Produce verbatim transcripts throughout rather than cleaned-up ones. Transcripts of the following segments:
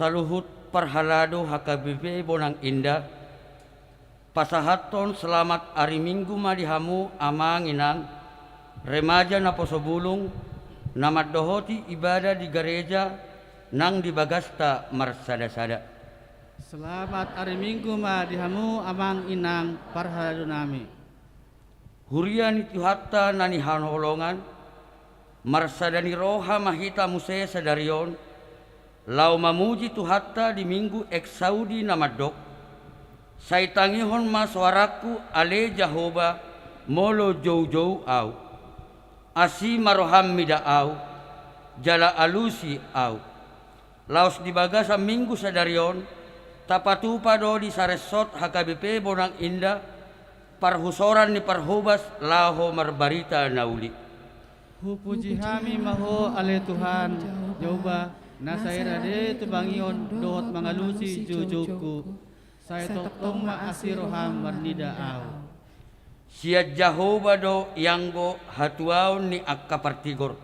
Saluhut parhalado H K B P Bonang Indah, pasahathon selamat ari Minggu ma di hamu amang inang, remaja naposo bulung, na mandohoti ibadah di gareja nang di bagasta marsada-sada. Selamat ari Minggu ma di hamu amang inang parhalado nami. Huria ni Tuhanta na hinaholongan, marsada ni roha ma hita muse sadari on, laho mamuji Tuhanta di Minggu Exaudi na mandok: Sai tangihon ma soarangku ale Jahowa, molo joujou ahu. Asi ma roham mida ahu, jala alusi ahu. Laos di bagasan Minggu sadari on, tapatupa do di sarensot H K B P Bonang Indah, parhusoran ni parhobas laho marbarita na uli. Hupuji hami ma Ho ale Tuhan, Jahowa, na sai rade tubangion dohot mangalusi joujoungku. Sai tongtong ma asi roham marnida ahu. Sian Jahowa do ianggo hatuaon ni angka partigor.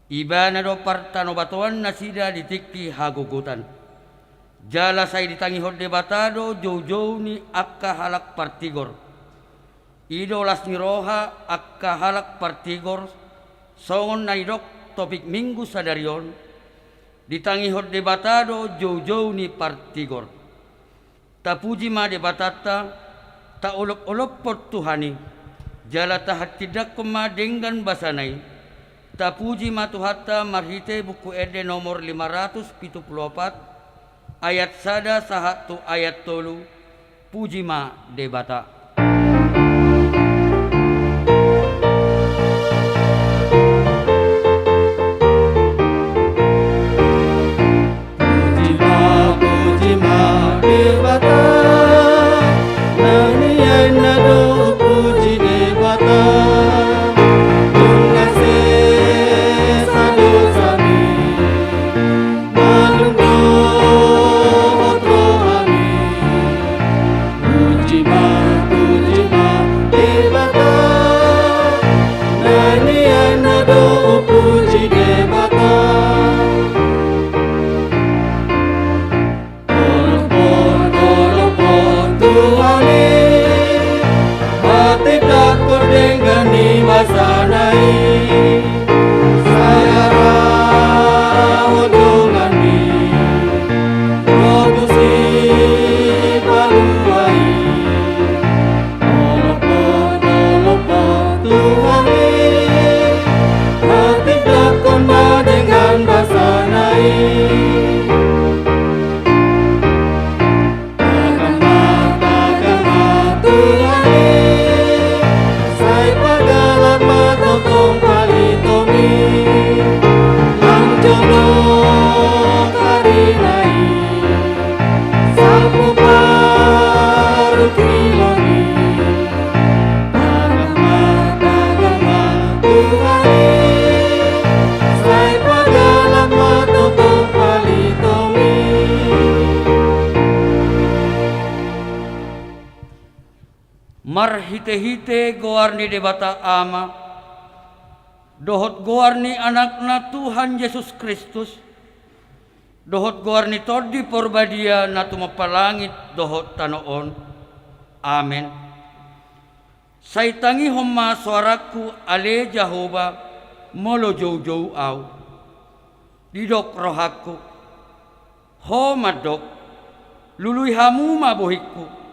Ibana do partanobatoan nasida di tingki hagogotan. Jala sai ditangihon Debata do joujou ni angka halak partigor. I do las ni roha angka halak partigor, songon na nidok topik Minggu sadari on, ditangihon Debata do joujou ni partigor. Tapuji ma Debatanta, taolopolophon Tuhan i, jala tahatindangkon ma denggan basana i. Tapuji ma Tuhanta marhite Buku Ende nomor lima ratus pitu pulu opat, ayat sada sahat tu ayat tolu. Puji ma Debata. Puji ma, puji ma Debata, na nian na do puji Debata, nunga sesa dosami, malum dohot rohami. Puji ma, puji ma Debata, na nian na do puji Debata. Olopon, olopon Tuhan i, hatindangkon denggan ni basana i, sai arahon donganmi, ro tu Sipalua i. Olopon, olopon Tuhan i, hatindangkon ma denggan basana i. Tagan ma, tagan ma Tuhan i, sai panggalap ma tongtong palitomi. Nang jonok ari na i, salpu parungkilon i. Tagan ma, tagan ma Tuhan i, sai panggalap ma tongtong palitomi. Marhitehite goar ni Debata Ama, dohot goar ni Anakna Tuhan Jesus Kristus, dohot goar ni Tondi Porbadia na tumompa langit dohot tano on. Amen. Sai tangihon ma soarangku ale Jahowa, molo joujou ahu. Didok rohangku, Ho mandok: Lului hamu ma bohingku.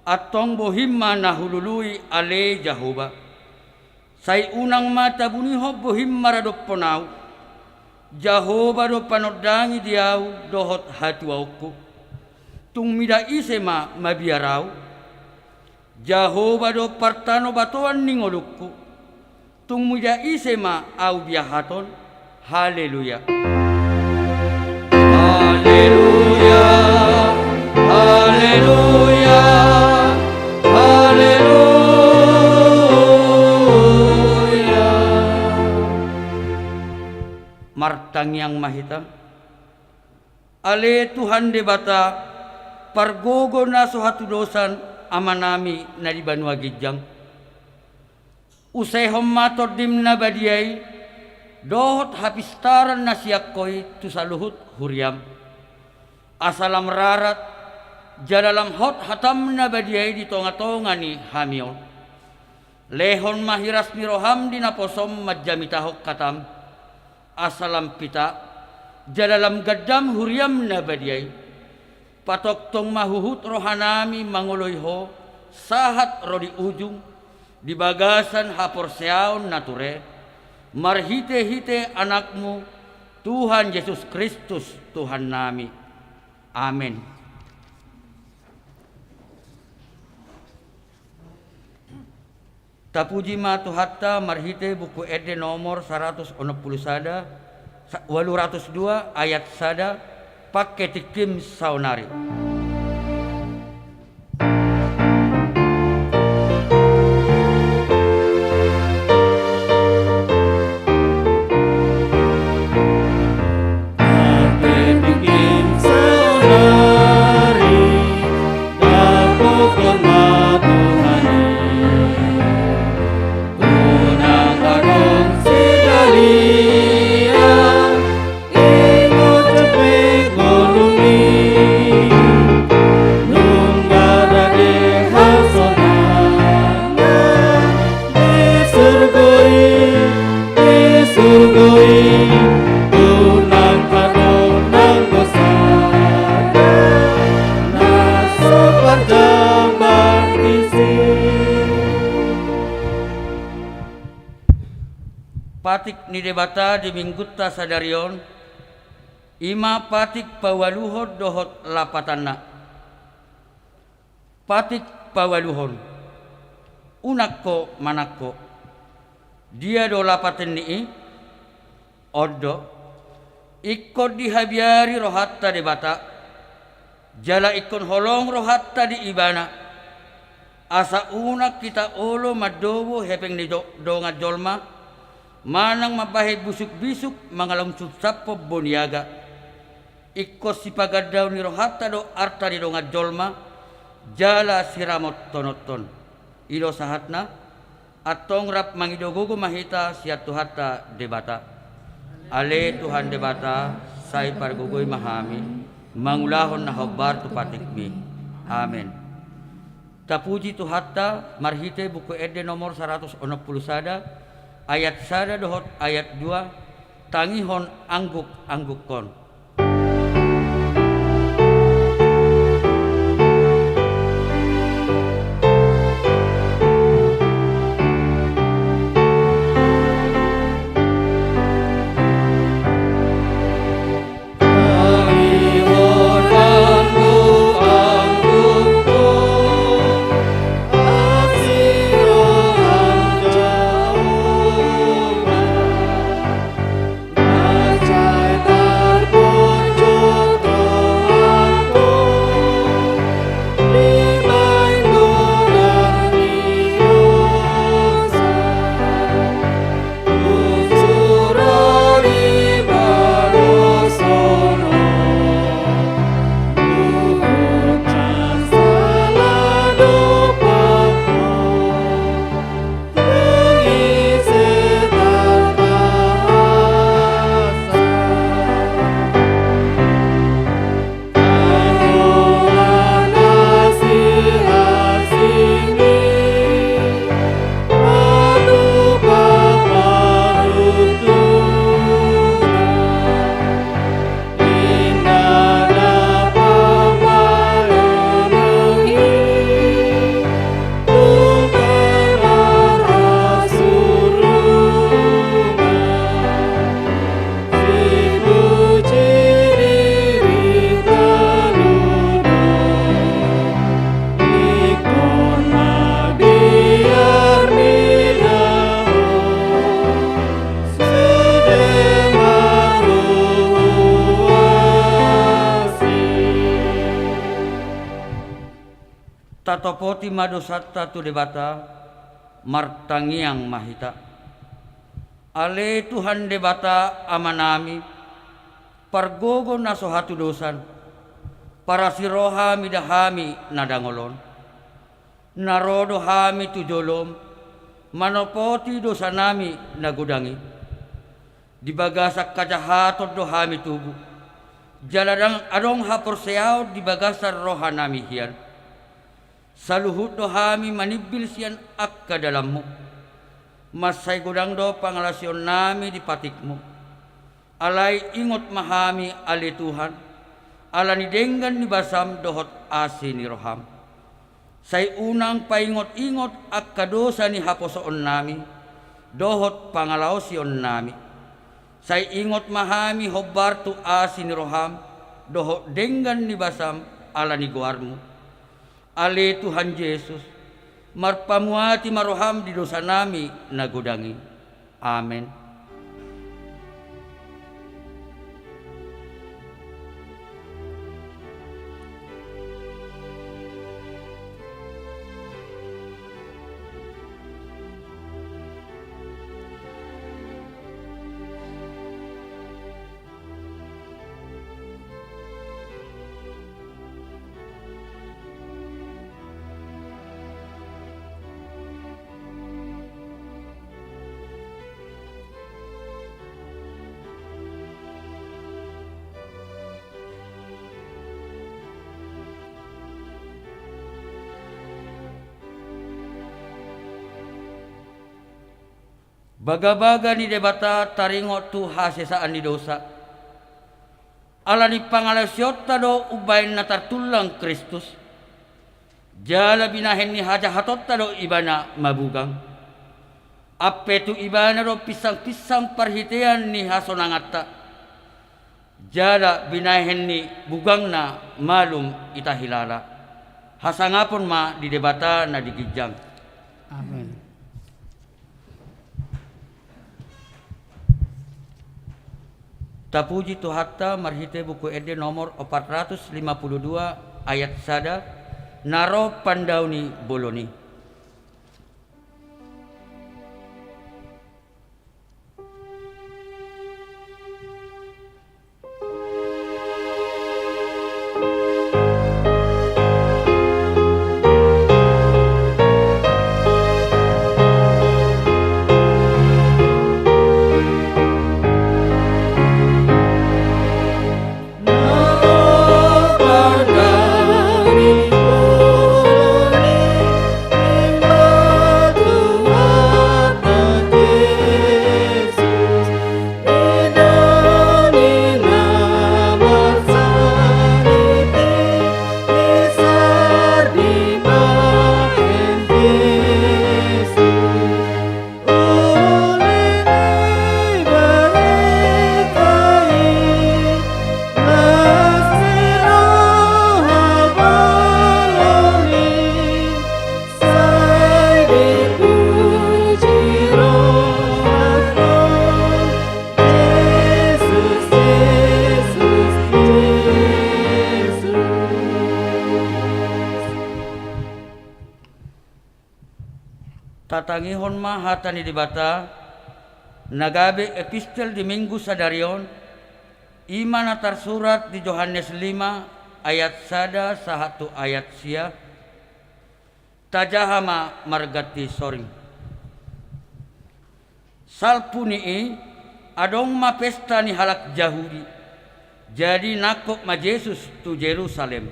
Antong bohim ma na hulului ale Jahowa. Sai unang ma tabunihon bohim maradophon ahu. Jahowa do panondangi di ahu dohot hatuaonku. Tung mida ise ma mabiar ahu? Jahowa do partanobatoan ni ngolungku. Tung mida ise ma ahu biahaton? Haleluya. Haleluya, haleluya, haleluya. Martangiang ma hita. Ale Tuhan Debata, pargogo na so hatudosan Amanami na di banua ginjang. Usehon ma Tondim na badia i, dohot hapistaran na sian Ho i tu saluhut huriam. Asa lam rarat jala lam hot hatam na badia i di tongatonga ni hami on. Lehon ma hiras ni roham di naposom manjamitahon hatam, asa lam pita jala lam gandam huriam na badia i. Patongtong ma huhut rohanami mangoloi ho sahat ro di ujung, di bagasan haporseaon na ture, marhitehite Anakmu, Tuhan Jesus Kristus, Tuhannami. Amen. Tapuji ma Tuhanta marhite Buku Ende nomor saratus onom pulu sada, sa-, ualu ratus dua, ayat sada, pangke tingkim saonari. Di surgo i, di surgo i, unang adong nang dosa na so parjambar disi. Patik ni Debata di Minggunta sadari on, i ma patik paualuhon dohot lapatanna. Patik paualuhon. Unang ho manangko. Dia do lapatanni i? On do. Ingkon dihabiari rohanta Debata, jala ingkon holong rohanta di Ibana, asa unang hita olo mandobo hepeng ni do-, dongan jolma, manang mambahen busukbisuk mangalangsunsap boniaga. Ingkon sipagandaon ni rohanta do arta ni dongan jolma, jala siramothononhon. I do sahatna, antong rap mangido gogo ma hita sian Tuhanta Debata. Ale Tuhan Debata, sai pargogoi ma hami, mangulahon na hombar tu patikmi. Amen. Tapuji Tuhanta marhite Buku Ende nomor saratus onom pulu sada, ayat sada dohot ayat dua, tangihon angguk-anggukkon. Tatopoti ma dosanta tu Debata, martangiang ma hita. Ale Tuhan Debata Amanami, pargogo na so hatudosan, parasi roha mida hami na dangol on. Na ro do hami tu jolom, manopoti dosanami na godang i. Di bagasan hajahaton do hami tubu. Jala ndang adong haporseaon di bagasan rohanami hian. Saluhut do hami manimbil sian angka dalanmu. Mansai godang do pangalaosionnami di patikmu. Alai ingot ma hami ale Tuhan, ala ni denggan ni basam dohot asi ni roham. Sai unang paingot-ingot angka dosa ni haposoonnami, dohot pangalaosionnami. Sai ingot ma hami hombar tu asi ni roham, dohot denggan ni basam ala ni goarmu. Ale Tuhan Jesus, marpamuati ma roham di dosanami na godang i. Amen. Bagabaga ni Debata taringot tu hasesaan ni dosa. Ala ni pangalaosionta do umbahen na tartullang Kristus. Jala binahen ni hajahatonta do ibana mabugang. Ampe tu ibana do pinsang-pinsang parhitean ni hasonanganta. Jala binahen ni bugangna malum ita hilala. Hasangapon ma di Debata na di ginjang. Amen. Tapuji Tuhanta marhite Buku Ende nomor opat ratus lima puluh dua ayat sada, na ro pandao ni bolon i. Tatangihon ma hata ni Debata, na gabe epistel di Minggu sadari on, i ma na tarsurat di Johannes lima ayat sada sahat tu ayat sia. Tajaha ma marganti soring. Salpu ni i, adong ma pesta ni halak Jahudi. Jadi nangkok ma Jesus tu Jerusalem.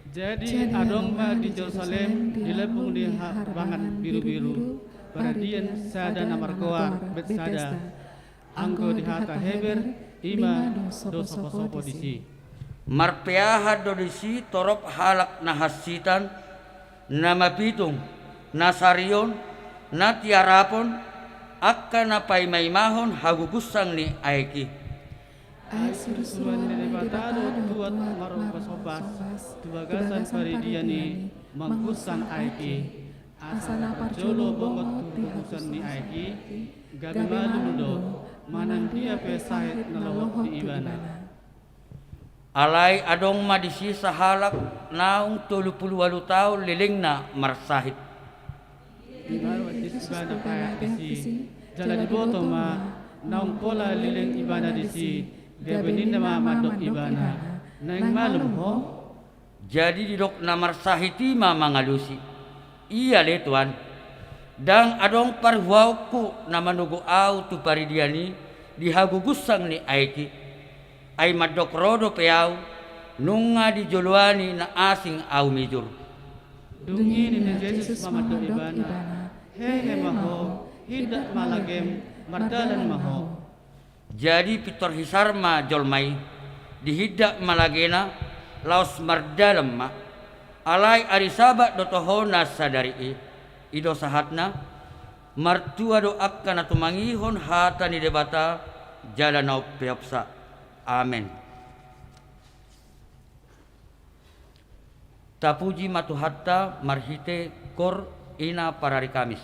Jadi adong ma di Jerusalem di lambung ni harbangan birubiru, paradian sada na margoar Betsada, anggo di hata Heber i ma dos soposopo disi. Marpeahan do disi torop halak na hansitan, na mapitung, na sarion, na tiarapon, angka na paimaimahon hagugussang ni aek i. Ai surusuruan ni Debata do tuat marombas-ombas tu bagasan paridian i manggussang aek i. Asa na parjolo bongot tu gugusan ni aek i, gabe malum do manang dia pe sahit na lohot di ibana. Alai adong ma disi sahalak naung tolu pulu ualu taon lelengna marsahit. Dibahen Jesus tu ibana paeak disi, jala diboto ma naung pola leleng ibana disi, gabe ninna ma mandok ibana, naeng malum ho? Jadi didok na marsahit i ma mangalusi, ia ale Tuan, ndang adong parhuaonku na manogu ahu tu paridian i di hagugussang ni aek i. Ai mandok ro dope ahu, nunga dijoloani na asing ahu mijur. Dung i ninna Jesus ma mandok ibana, hehe ma ho, hindat ma lagem, mardalan ma ho. Jadi pintor hisar ma jolma i, dihindat ma lagena, laos mardalan ma. Alai ari Sabat do tohona sadari i. I do sahatna. Martua do angka na tumangihon hata ni Debata jala na umpeopsa. Amen. Tapuji ma Tuhanta marhite kor ina parari Kamis.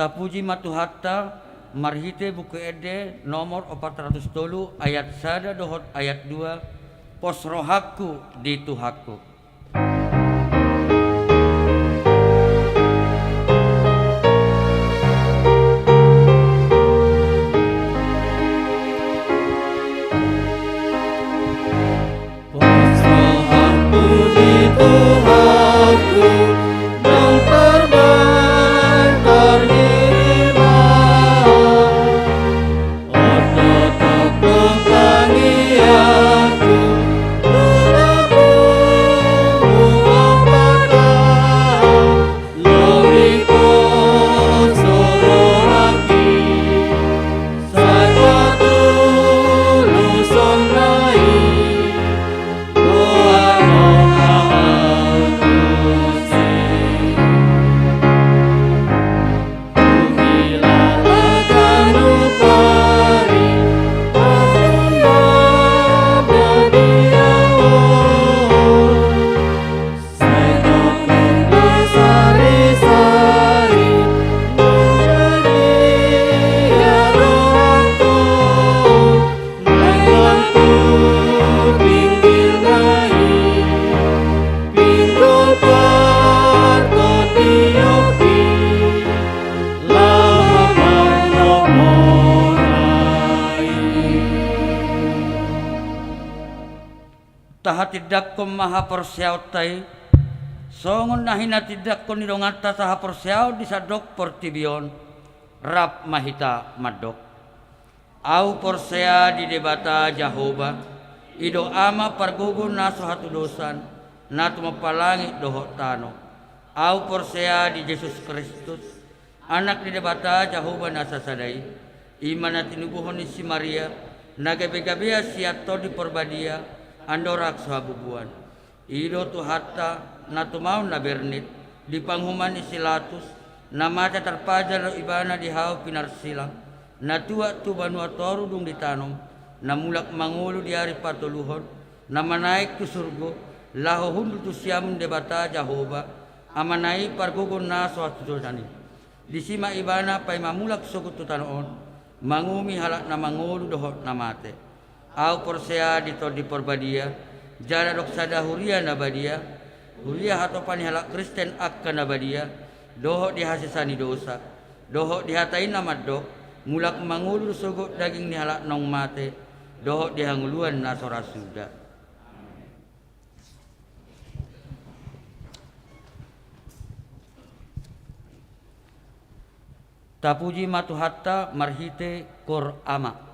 Tapuji ma Tuhanta, marhite Buku Ende nomor opat ratus tolu ayat sada dohot ayat dua, pos rohangku di Tuhanku. Pos rohangku di Tuhanku, ndang tarbatar hiriman. Oto tongtong tangiangku, tu lambungmu Amanta. Lori pos rohangki, sai patuluson na i, dohot rohangku muse. Huhilala ganup ari, panuhon na badia on. Sai tongtong na sari-sari, na badia rohangku, naeng lam tu pinggilna i, pinggol partondionki, laho manopot hona i. Tahatindangkon ma haporseaonta i, songon na hinatindangkon ni donganta sahaporseaon di sandok portibi on. Rap ma hita mandok. Ahu porsea di Debata Jahowa, i do Ama pargogo na so hatudosan, na tumompa langit dohot tano. Ahu porsea di Jesus Kristus, Anak ni Debata Jahowa na sasada i, i ma na tinubuhon ni si Maria, na gabe-gabean sian Tondi Porbadia, andorang so habubuan. I do Tuhanta, na tumaon na bernit, di panguhuman ni si Latus, na mate tarpajal do ibana di hau pinarsilang, na tuat tu banua toru dung ditanom, na mulak mangolu di ari patoluhon, na manaek tu surgo, laho hundul tu siamun Debata Jahowa, Amana i pargogo na so hatudosan i. Disi ma ibana paima mulak sogot tu tano on, manguhumi halak na mangolu dohot na mate. Ahu porsea di Tondi Porbadia, jala adong sada huria na badia, huria hatopan ni halak Kristen angka na badia, dohot di hasesaan ni dosa, dohot di hata i na mandok, mulak mangolu do sogot daging ni halak naung mate, dohot di hangoluan na so ra suda. Tapuji ma Tuhanta marhite Kor Ama.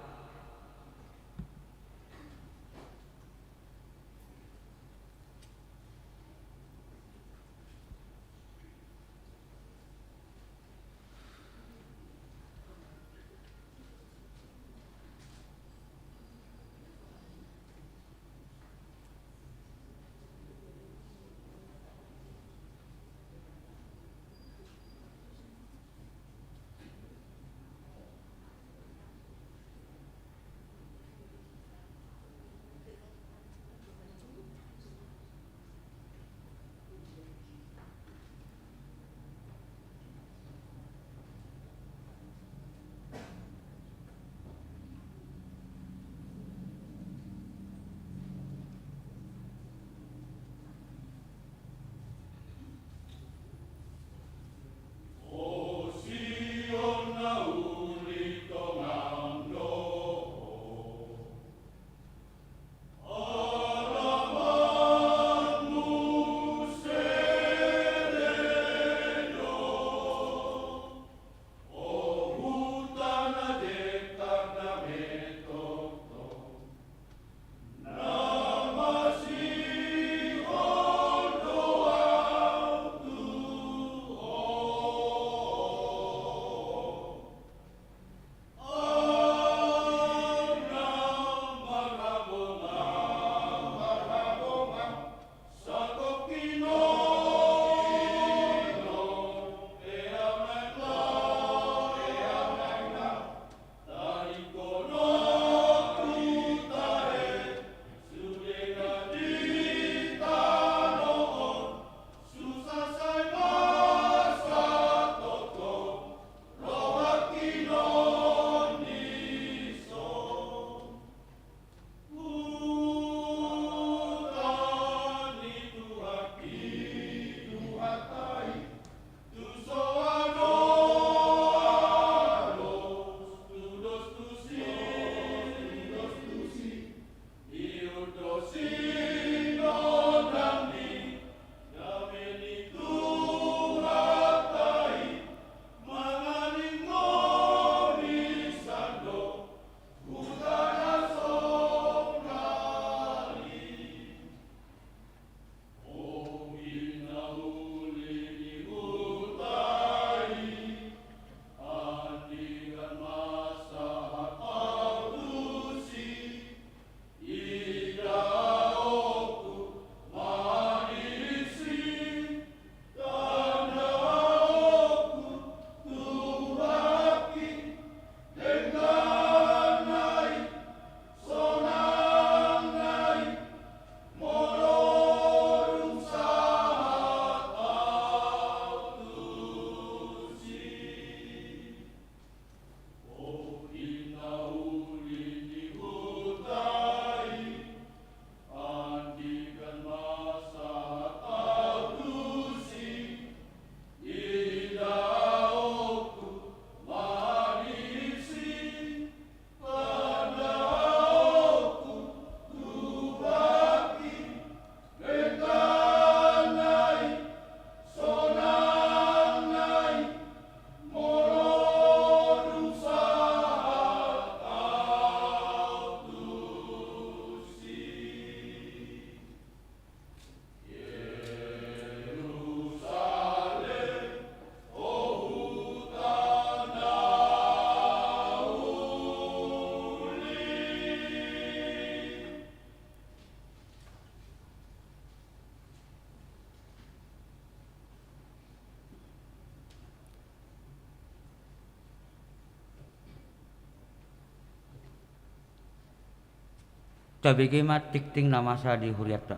Tabege ma tingting na masa di hurianta.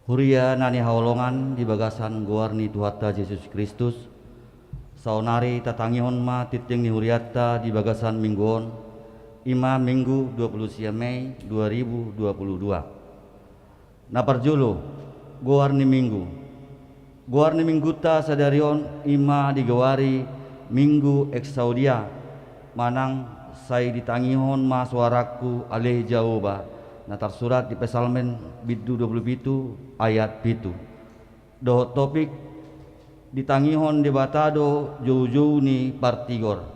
Huria na hinaholongan di bagasan goar ni Tuhanta Jesus Kristus, saonari tatangihon ma tingting ni hurianta di bagasan minggu on, i ma Minggu dua puluh sia Mei dua ribu dua puluh dua. Na parjolo, goar ni minggu. Goar ni minggunta sadari on i ma digoari Minggu Exaudia, manang sai ditangihon ma soarangku ale Jahowa, na tarsurat di Psalmen bindu dua puluh pitu ayat pitu. Dohot topik, ditangihon Debata do joujou ni partigor.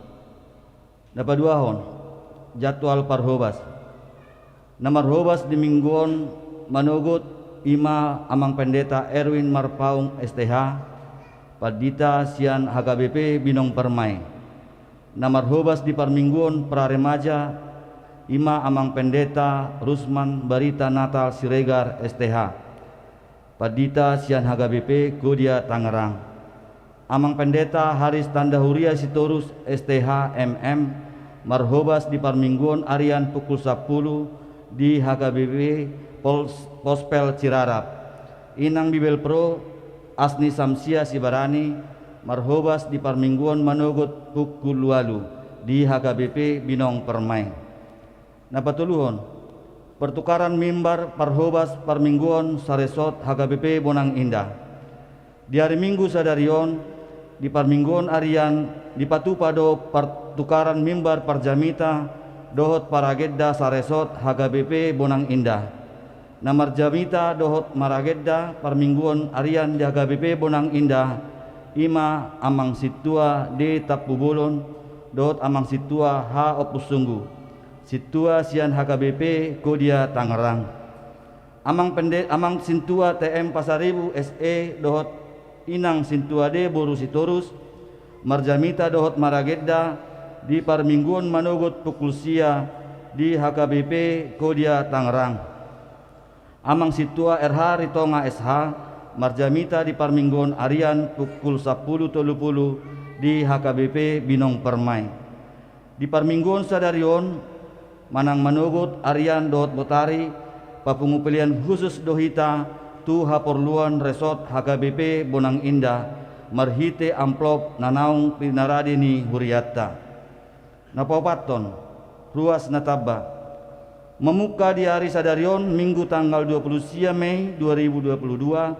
Na paduahon, jadwal parhobas. Na marhobas di minggu on manogot i ma Amang Pendeta Erwin Marpaung S T H, pandita sian H K B P Binong Permai. Na marhobas di parmingguon praremaja i ma Amang Pendeta Rusman Barita Natal Siregar S T H, pandita sian H K B P Kodia Tangerang. Amang Pendeta Haris Tanda Huria Sitorus S T H M M marhobas di parmingguon arian pukul sampulu di H K B P Pos-, Pospel Cirarap. Inang Bibelvrouw Asni Samsia Sibarani marhobas di parmingguon manogot pukul ualu di H K B P Binong Permai. Na patoluhon, pertukaran mimbar parhobas parmingguon saresort H K B P Bonang Indah. Di ari Minggu sadari on, di parmingguon arian, dipatupa do pertukaran mimbar parjamita dohot paragenda saresort H K B P Bonang Indah. Na marjamita dohot maragenda parmingguon arian di H K B P Bonang Indah, i ma Amang Sintua D Tampubolon dohot Amang Sintua H Ompu Sunggu, sintua sian H K B P Kodia Tangerang. Amang Pende-, Amang Sintua T M Pasaribu S E dohot Inang Sintua D Boru Sitorus, marjamita dohot maragenda di parmingguon manogot pukul sia di H K B P Kodia Tangerang. Amang Sintua R H Ritonga S H, marjamita di parmingguon arian pukul sampulu tolu pulu di H K B P Binong Permai. Di parmingguon sadari on, manang manogot arian dohot botari, papungu pelean khusus do hita tu haporluan resort H K B P Bonang Indah, marhite amplop na naung pinarade ni hurianta. Na paopathon, ruas na tamba. Mamungka di ari sadari on, Minggu tanggal dua puluh sia Mei dua ribu dua puluh dua,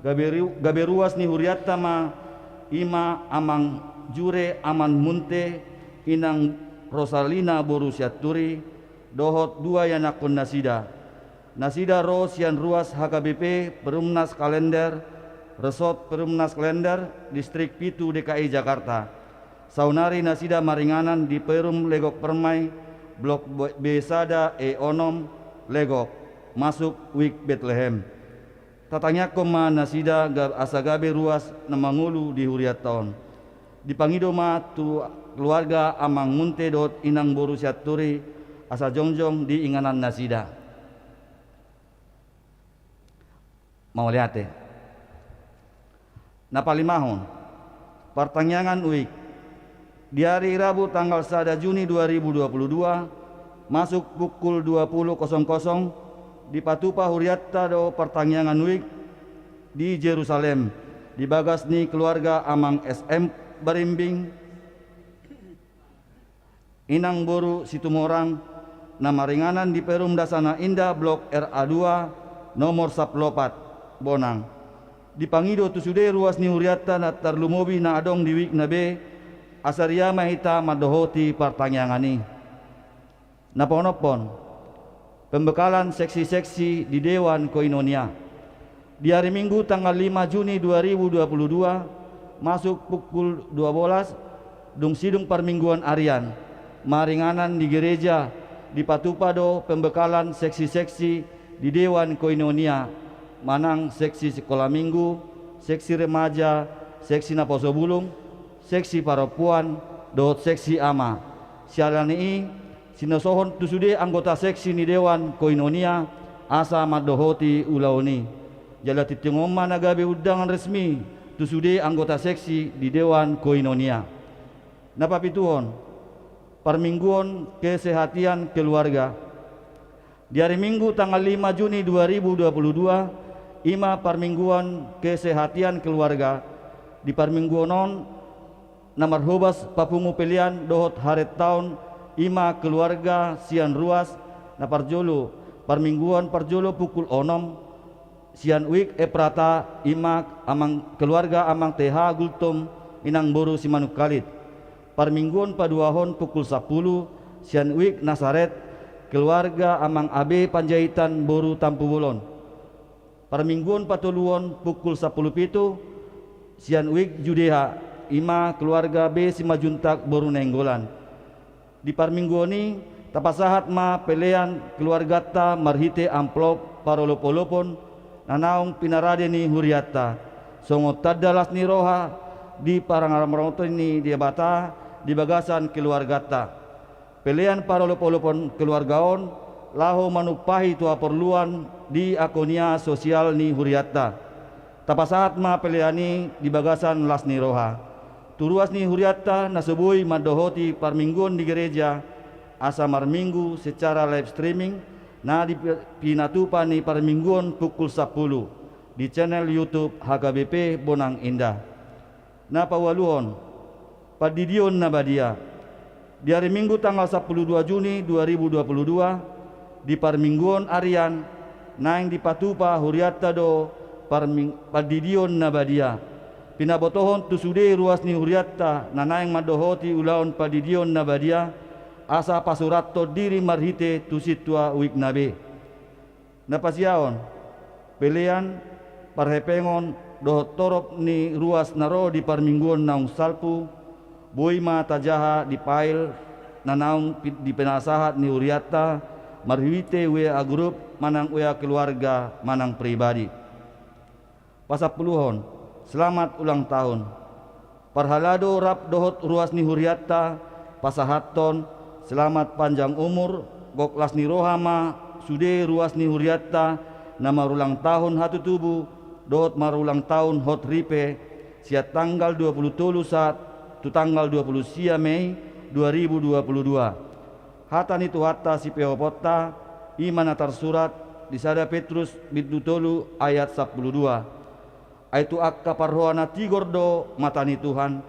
gabe ru-, gabe ruas ni hurianta ma, i ma Amang Jure Aman Munte, Inang Rosalina Boru Sianturi, dohot dua ianakhon nasida. Nasida ro sian ruas H K B P Perumnas Klender, Resort Perumnas Klender, Distrik pitu D K I Jakarta. Saonari nasida maringanan di Perum Legok Permai, Blok B-, B sada E onom, Legok, masuk Wik Betlehem. Tatangiangkon ma nasida ga-, asa gabe ruas na mangolu di hurianta on. Dipangido ma tu keluarga Amang Munte dohot Inang Boru Sianturi asa jongjong di inganan nasida. Mauliate. Na palimahon, partangiangan Wik. Di ari Rabu tanggal sada Juni dua ribu dua puluh dua, masuk pukul dua puluh kosong kosong, dipatupa hurianta do partangiangan Wik di Jerusalem, di bagas ni keluarga Amang S M Barimbing, Inang Boru Situmorang, na maringanan di Perum Dasana Indah Blok R A dua, nomor sampulu opat, Bonang. Dipangido tu sude ruas ni hurianta na tarlumobi na adong di Wik na be, asa ria ma hita mandohoti partangiangan i. Na paonomhon, pembekalan seksi-seksi di Dewan Koinonia. Di ari Minggu tanggal lima Juni dua ribu dua puluh dua, masuk pukul dua belas, dung sidung parmingguan arian, maringanan di gereja, dipatupa do pembekalan seksi-seksi di Dewan Koinonia, manang seksi sikola minggu, seksi remaja, seksi naposo bulung, seksi parompuan, dohot seksi ama. Siala ni i, sinasohon tu sude anggota seksi ni Dewan Koinonia asa mandohoti ulaon i. Jala tintingon ma na gabe undangan resmi tu sude anggota seksi di Dewan Koinonia. Na papituhon, parmingguon kesehatian keluarga. Di ari Minggu tanggal lima Juni dua ribu dua puluh dua, i ma parmingguon kesehatian keluarga. Di parmingguon on, na marhobas papungu pelean dohot harentaon, i ma keluarga sian ruas. Na parjolo, parmingguon parjolo pukul onom, sian Wijk Ephrata, i ma amang, keluarga amang T H Gultom, inang boru Simanungkalit. Parmingguon paduahon pukul sampulu, sian Wijk Nasaret, keluarga amang A B Panjaitan boru Tampubolon. Parmingguon patoluhon pukul sampulu pitu, sian Wijk Judea, i ma keluarga B Simanjuntak boru Nainggolan. Di parmingguon i, tapasahat ma pelean keluarganta marhite amplop parolopolopon na naung pinarade ni hurianta, songon tanda las ni roha di parangaramuramoton ni Debata di bagasan keluarganta. Pelean parolopolopon keluarga on laho manumpahi tu haporluan di akonia sosial ni hurianta. Tapasahat ma pelean i di bagasan las ni roha tu ruas ni hurianta na so boi mandohoti parmingguon di gereja, asa marminggu secara live streaming na di pi-, pinatupa ni parmingguon pukul sampulu di channel YouTube H K B P Bonang Indah. Na paualuhon, pandidion na badia. Di ari Minggu tanggal sampulu dua Juni dua ribu dua puluh dua, di parmingguon arian, naeng dipatupa hurianta do parming-, pandidion na badia. Pinabotohon tu sude ruas ni hurianta na naeng mandohoti ulaon pandidion na badia, asa pasurathon diri marhite tu sintua Wijk na be. Na pasiahon, pelean, parhepengon dohot torop ni ruas na ro di parmingguon naung salpu, boi ma tajaha di file na naung pi-, di pinasahat ni hurianta marhite W A group manang W A keluarga manang pribadi. Pasampuluhon, selamat ulang tahun. Parhalado rap dohot ruas ni hurianta pasahathon selamat panjang umur, gok las ni roha ma sude ruas ni hurianta na marulang tahun hatutubu dohot marulang tahun hot ripe, sian tanggal dua puluh tolu sahat tu tanggal dua puluh sia Mei dua ribu dua puluh dua. Hata ni Tuhanta sipeoponta, i ma na tarsurat di sada Petrus bindu tolu ayat sampulu dua. Ai tu angka parhoa na tigor do mata ni Tuhan,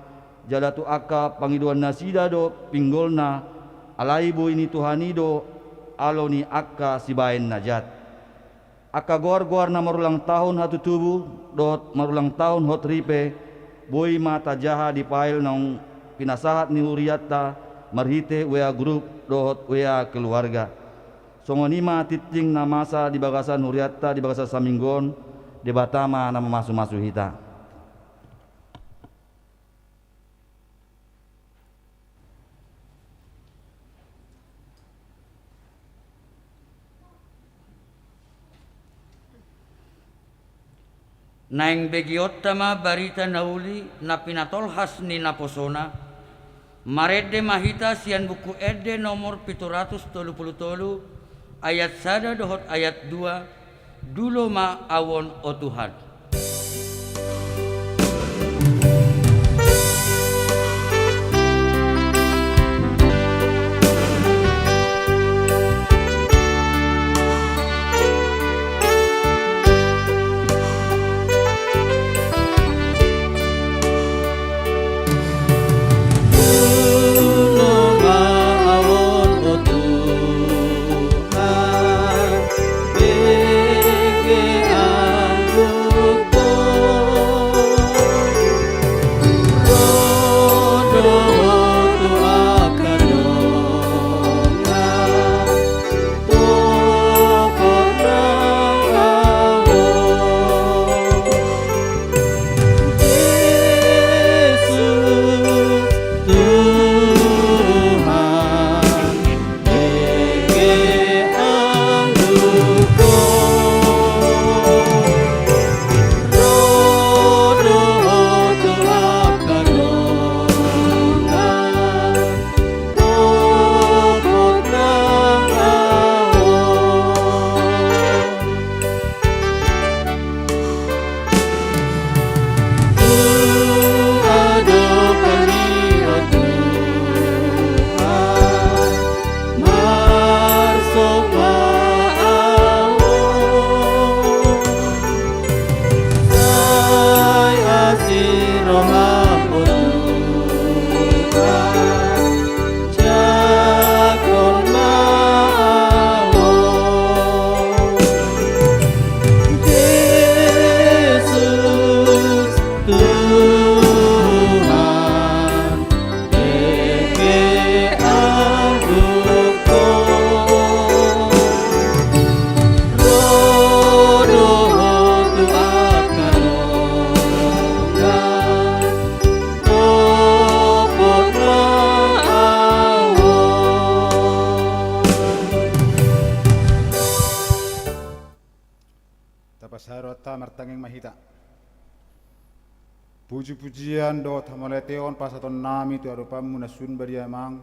jala tu angka pangidoan nasida do pinggolna, alai boi ni Tuhan i do alo ni angka sibahen na jat. Angka goar-goar na marulang tahun hatutubu dohot marulang tahun hot ripe, boi ma tajaha di file naung pinasahat ni hurianta marhite W A group dohot W A keluarga. Songon i ma tintin na masa di bagasan hurianta di bagasan saminggu on. Debata ma na mamasu-masu hita. Naeng begeonta ma barita na uli na pinatolhas ni naposona. Marende ma hita sian Buku Ende nomor pitu ratus tolu pulu tolu, ayat sada dohot ayat dua. Dulo ma au on, o Tuhan. Denggan ma hita. Puji-pujian dohot hamauliateon pasahatonnami tu adopanmu na sun badia, Amang,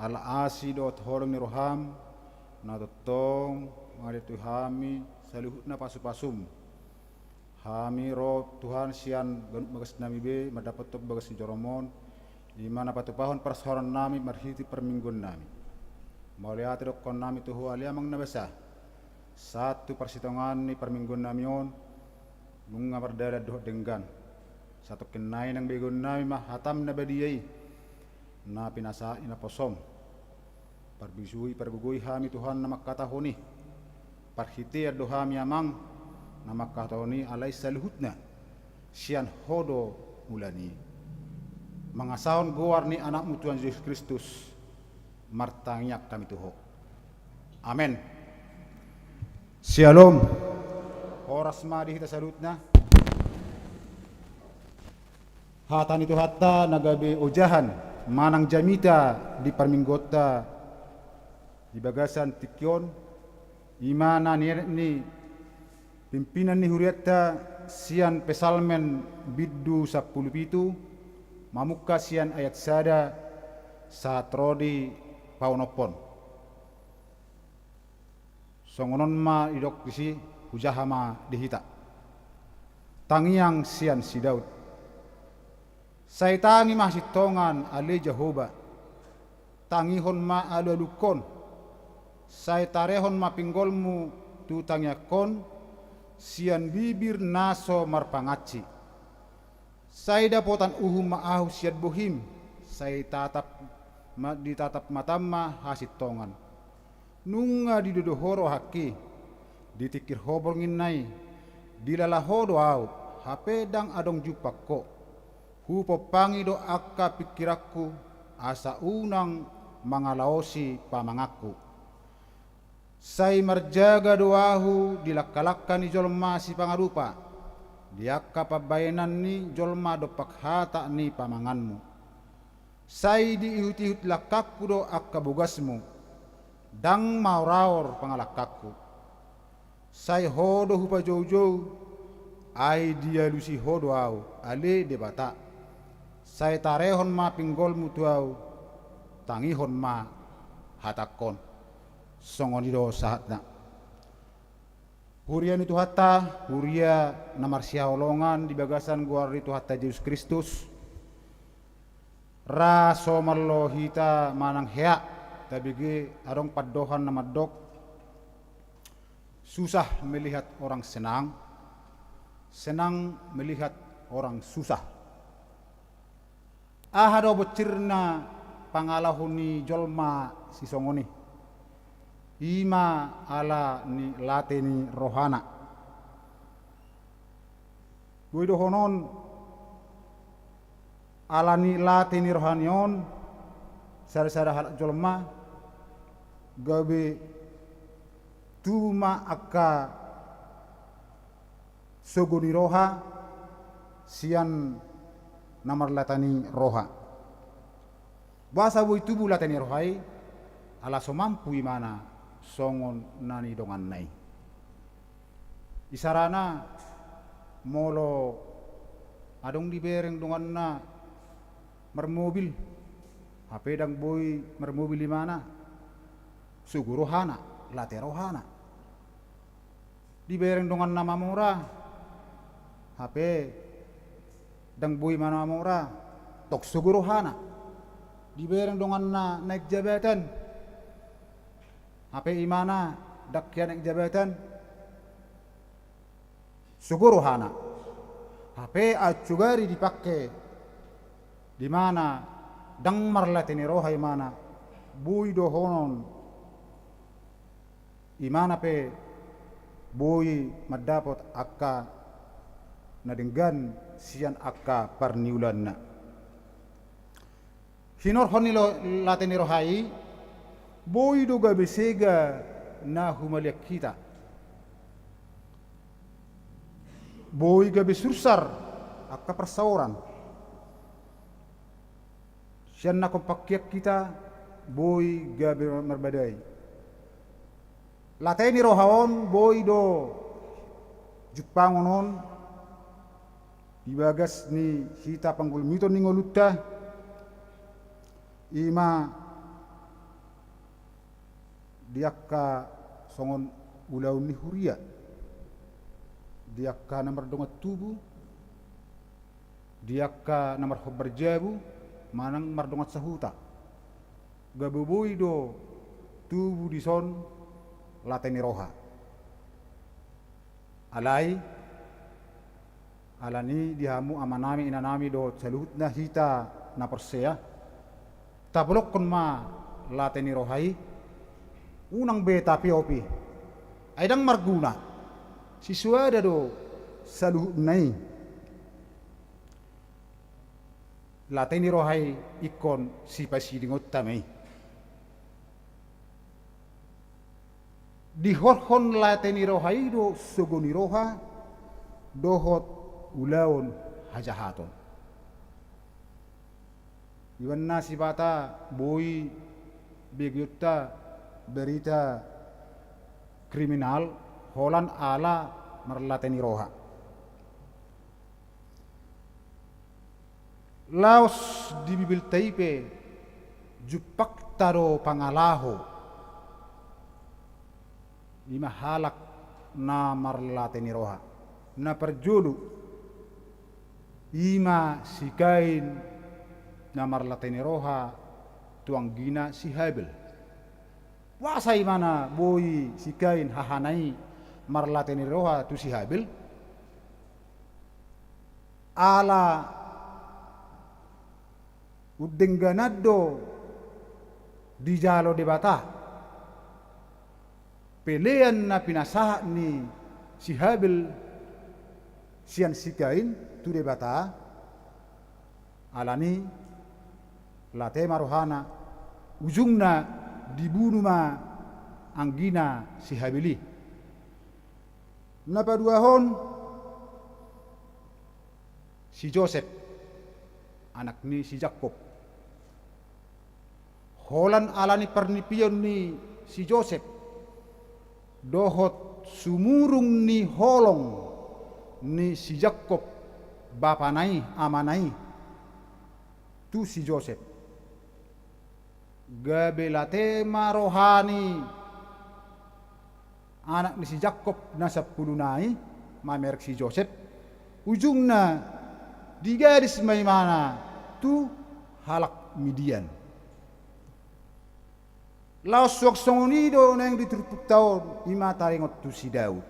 ala asi dohot holong ni roham na tongtong mangalehon tu hami saluhutna pasu-pasum. Hami ro, Tuhan, sian ganup bagasnami be mandapothon bagas ni joroM on, i ma na patupahon parsaorannami marhite parmingguonnami. Mauliate dohonon nami tu Ho ale Amang na basa, sahat tu parsitongaan ni parmingguonnami on, nunga mardalan dohot denggan. Satongkin nai nang begeonnami ma hatam na badia i, na pinasahat ni naposoM. Parbisui, pargogoi hami, Tuhan, na mangkatahon i. Parhitean do hami, Amang, na mangkatahon i, alai saluhutna sian Ho do mulani. Mangasahon goar ni AnakMu Tuhan Jesus Kristus, martangiang hami tu Ho. Amen. Syalom. Horas ma di hita saluhutna. Hata ni Tuhanta na gabe ojahan manang jamita di parmingguonta di bagasan tingki on, i ma na nienet ni pimpinan ni hurianta sian Psalmen bindu sampulu pitu, mamungka sian ayat sada sahat ro di paonomhon. Songon on ma didok disi, hujaha ma di hita. Tangiang sian si Daud. Sai tangi ma hasintongan, ale Jahowa. Tangihon ma alualungkon. Sai tarehon ma pinggolmu tu tangiangkon sian bibir na so marpangansi. Sai dapotan uhum ma ahu sian bohim, sai tatap ma, ditatap matam ma hasintongan. Nunga didodo Ho rohangki, ditingkir Ho borngin nai, dilala Ho do ahu, hape ndang adong jumpang Ho. Hupompangi do angka pingkiranku, asa unang mangalaosi pamanganku. Sai marjaga do ahu di langkalangka ni jolma sipangarupa, di angka pambahenan ni jolma dompak hata ni pamanganmu. Sai diihutihut langkangku do angka bogasmu, ndang maoraor pangalangkangku. Sai Ho do hupajoujou, ai dialusi Ho do ahu, ale Debata. Sai tarehon ma pinggolmu tu ahu, tangihon ma hatangkon. Songon i do sahatna. Huria ni Tuhanta, huria na marsihaholongan di bagasan goar ni Tuhanta Jesus Kristus. Ra somal do hita manang hea, tabege adong pandohan na mandok, susah melihat orang senang, senang melihat orang susah. Aha do bonsirna pangalaho ni jolma sisongon i? I ma ala ni late ni rohana. Boi dohonon, ala ni late ni rohana on, sada-sada halak jolma gabe tubu ma angka sogo ni roha sian na marlata ni roha. Boasa boi tubu late ni roha i? Ala so mampu imana songon na nidonganna i. Isarana, molo adong dibereng donganna marmobil, hape ndang boi marmobil imana, sogo rohana, late rohana. Dibereng donganna mamora, hape ndang boi imana mamora, tong sogo rohana. Dibereng donganna naek jabatan, hape imana ndang hea naek jabatan, sogo rohana. Hape ansugari dipangke di mana ndang marlate ni roha imana, boi dohonon imana pe boi mandapot angka na denggan sian angka parniulaanna. Hinorhon ni lo-, late ni roha i, boi do gabe sega na humaliang hita. Boi gabe sursar angka parsaoran. Sian na hombar hian hita, boi gabe marbadai. Late ni roha on boi do Jumpangon on di bagas ni hita panggulmiton ni ngolunta, i ma di angka songon ulaon ni huria, di angka na mardongan tubu, di angka na marhombar jabu manang mardongan sahuta. Gabe boi do tubu dison late ni roha. Alai, alani di hamu amanami, inanami dohot saluhutna hita na porsea, tabolongkon ma late ni roha i, unang be tapeopi. Ai ndang marguna, sisoada do saluhutna i. Late ni roha i ingkon sipasidingonta ma i. Dihorhon late ni roha i do sogo ni roha dohot ulaon hajahaton. Ibana sipata boi begeonta berita kriminal holan ala marlate ni roha. Laos di Bibelta i pe jumpangta do pangalaho, i ma halak na marlate ni roha. Na parjolo, i ma si Kain na marlate ni roha tu anggina si Habel. Boasa ibana boi si Kain hahana i marlate ni roha tu si Habel? Ala undengganan do dijalo Debata. Pelean na pinasahat ni si Habel sian si Kain tu Debata, alani late ma rohana, ujungna dibunu ma anggina si Habel i. Na paduahon, si Josep, anak ni si Jakkob. Holan alani parnipion ni si Josep dohot sumurung ni holong ni si Jakkob, bapana i, amana i, tu si Josep, gabe late ma roha ni anak ni si Jakkob na sampuluna i, mamereng si Josep, ujungna digadis ma ibana tu halak Midian. Laos suang songon i do naeng di turpukta on, i ma taringot tu si Daud.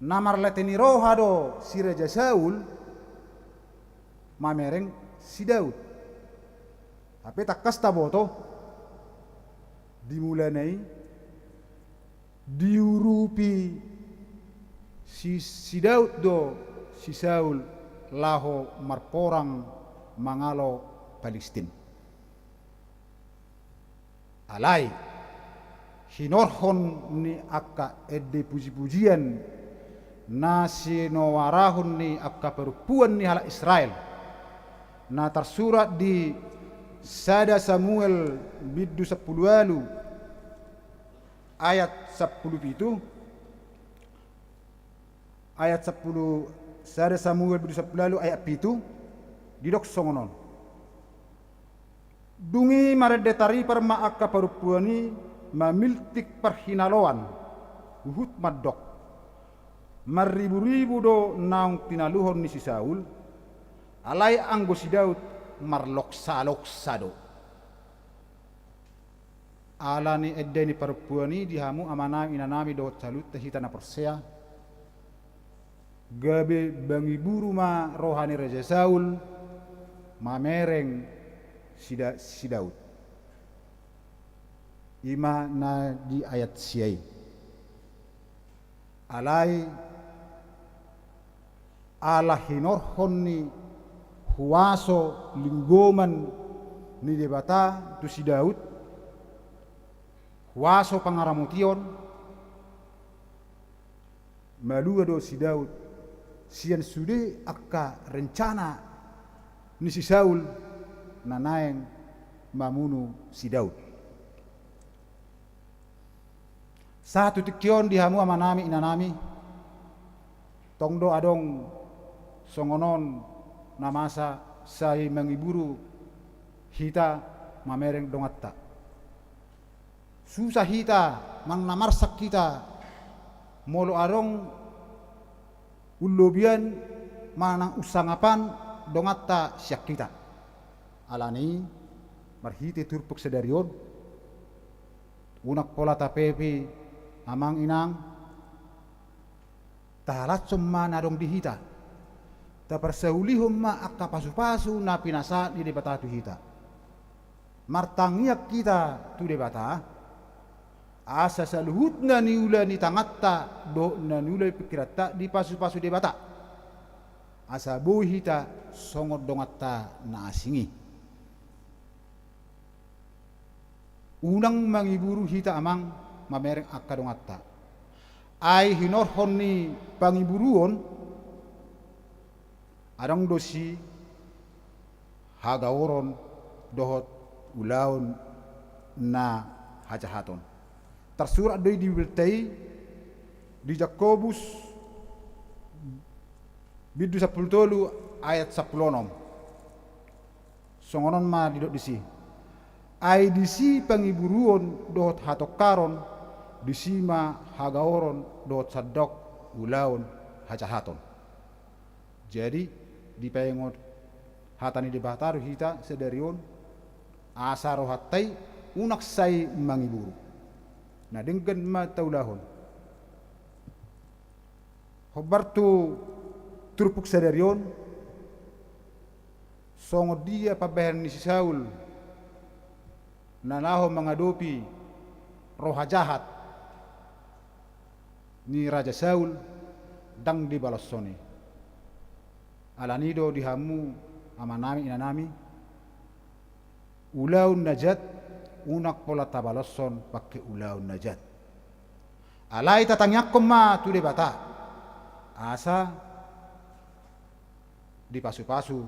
Na marlate ni roha do si Raja Saul mamereng si Daud. Hape tangkas taboto, di mulana i diurupi si, si Daud do si Saul laho marporang mangalo Palistin. Alai hinorhon ni angka ende pujipujian na sinoarahon ni angka parompuan ni halak Israel, na tarsurat di sada Samuel bindu sampulu ualu ayat sampulu pitu, ayat sampulu, sada Samuel bindu sampulu ualu ayat pitu, didok songon on. Dung i marende taripar ma angka parompuan i mamiltik parhinaloan, huhut mandok: Marriburibu do naung tinaluhon ni si Saul, alai anggo si Daud marloksaloksa do. Alani ende ni parompuan i di hamu amanami, inanami dohot saluhutna hita na porsea, gabe bangiburu ma roha ni Raja Saul mamereng si Da-, si Daud. I ma na di ayat sia i. Alai ala hinorhon ni huaso linggoman ni Debata tu si Daud, huaso pangaramotion, malua do si Daud sian sude angka rencana ni si Saul na naeng mamunu si Daud. Sahat tu tingki on di hamu amanami, inanami, Tong do adong songon on na masa sai mangiburu hita mamereng donganta. Susa hita manang na marsak hita molo adong unlobian manang unsangapan donganta sian hita. Alani i marhite turpuk sadari on, unang pola tapepi amang inang, tahalashon ma na adong di hita. Taparsaulihon ma angka pasupasu na pinasahat ni Debata tu hita. Martangiang hita tu Debata, asa saluhut na niula ni tanganta dohot na niula ni pingkiranta dipasupasu Debata, asa boi hita songon donganta na asing i. Unang mangiburu hita amang mamereng angka donganta. Ai hinorhon ni pangiburuon adong do sihagaoron dohot ulaon na hajahaton. Tarsurat do i di Bibelta i di Jakobus bindu sampulu tolu ayat sampulu onom. Songon on ma didok disi. Ai disi pangiburuon dohot hatongkaron, disi ma hagaoron dohot sandok ulaon hajahaton. Jadi dipaingot hata ni Debata do hita sadari on, asa rohanta i unang sai mangiburu. Na denggan ma taulahon. Hombar tu turpuk sadari on, songon dia pambahenan ni si Saul na laho mangadopi roha jahat ni Raja Saul, ndang dibalashon i. Alani do di hamu amanami inanami, ulaon na jat unang pola tabalashon pake ulaon na jat. Alai tatangiangkon ma tu Debata asa dipasupasu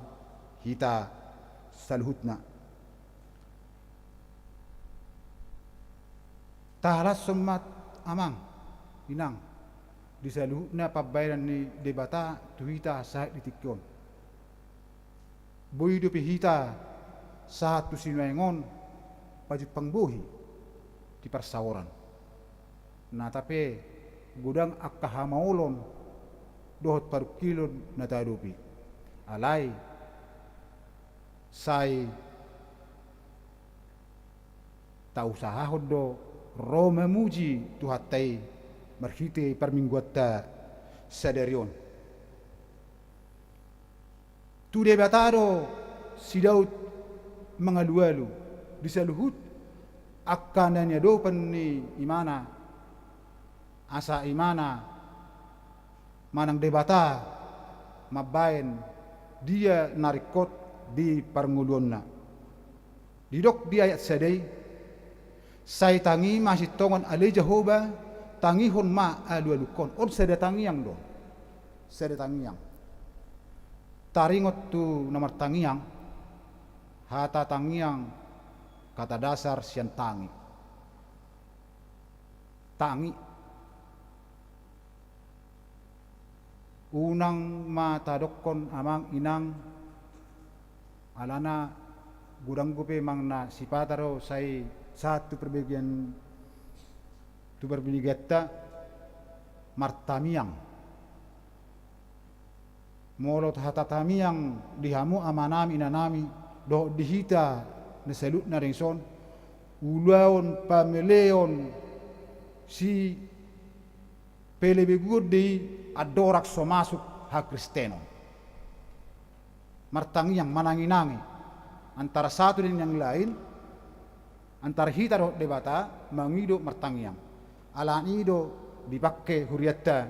hita saluhutna. Tahalashon ma amang inang di saluhutna pambahenan ni Debata tu hita sahat di tingki on. Boi dope hita sahat tu sinuaeng on pajumpang bohi di parsaoran. Nata pe godang angka hamaolon dohot parungkilon na taadopi. Alai sai tausahahon do ro mamuji Tuhanta i marhite parmingguanta sadari on. Tu Debata do si Daud mangalualu di saluhut angka na niadopan ni imana, asa imana manang Debata mambahen dia na ringkot di parngoluonna. Didok di ayat sada i, sai tangi ma hasintongan ale Jahowa, tangihon ma alualungkon. On sada tangiang do, sada tangiang. Taringot tu na martangiang, hata tangiang kata dasar sian tangi. Tangi. Unang ma tadokkon amang inang, alana godang dope manang na sipata do sai sahat tu parbagian, tu parbagianta martamiang. Molo hata tamiang di hamu amanami inanami dohot di hita na saluhutna dengson, ulaon pameleon si pelebeguon do i andorang so masuk hakristenon. Martangiang, mananginangi antara satu dengan yang lain, antara hita dohot Debata, mangido martangiang. Alani i do dipake hurianta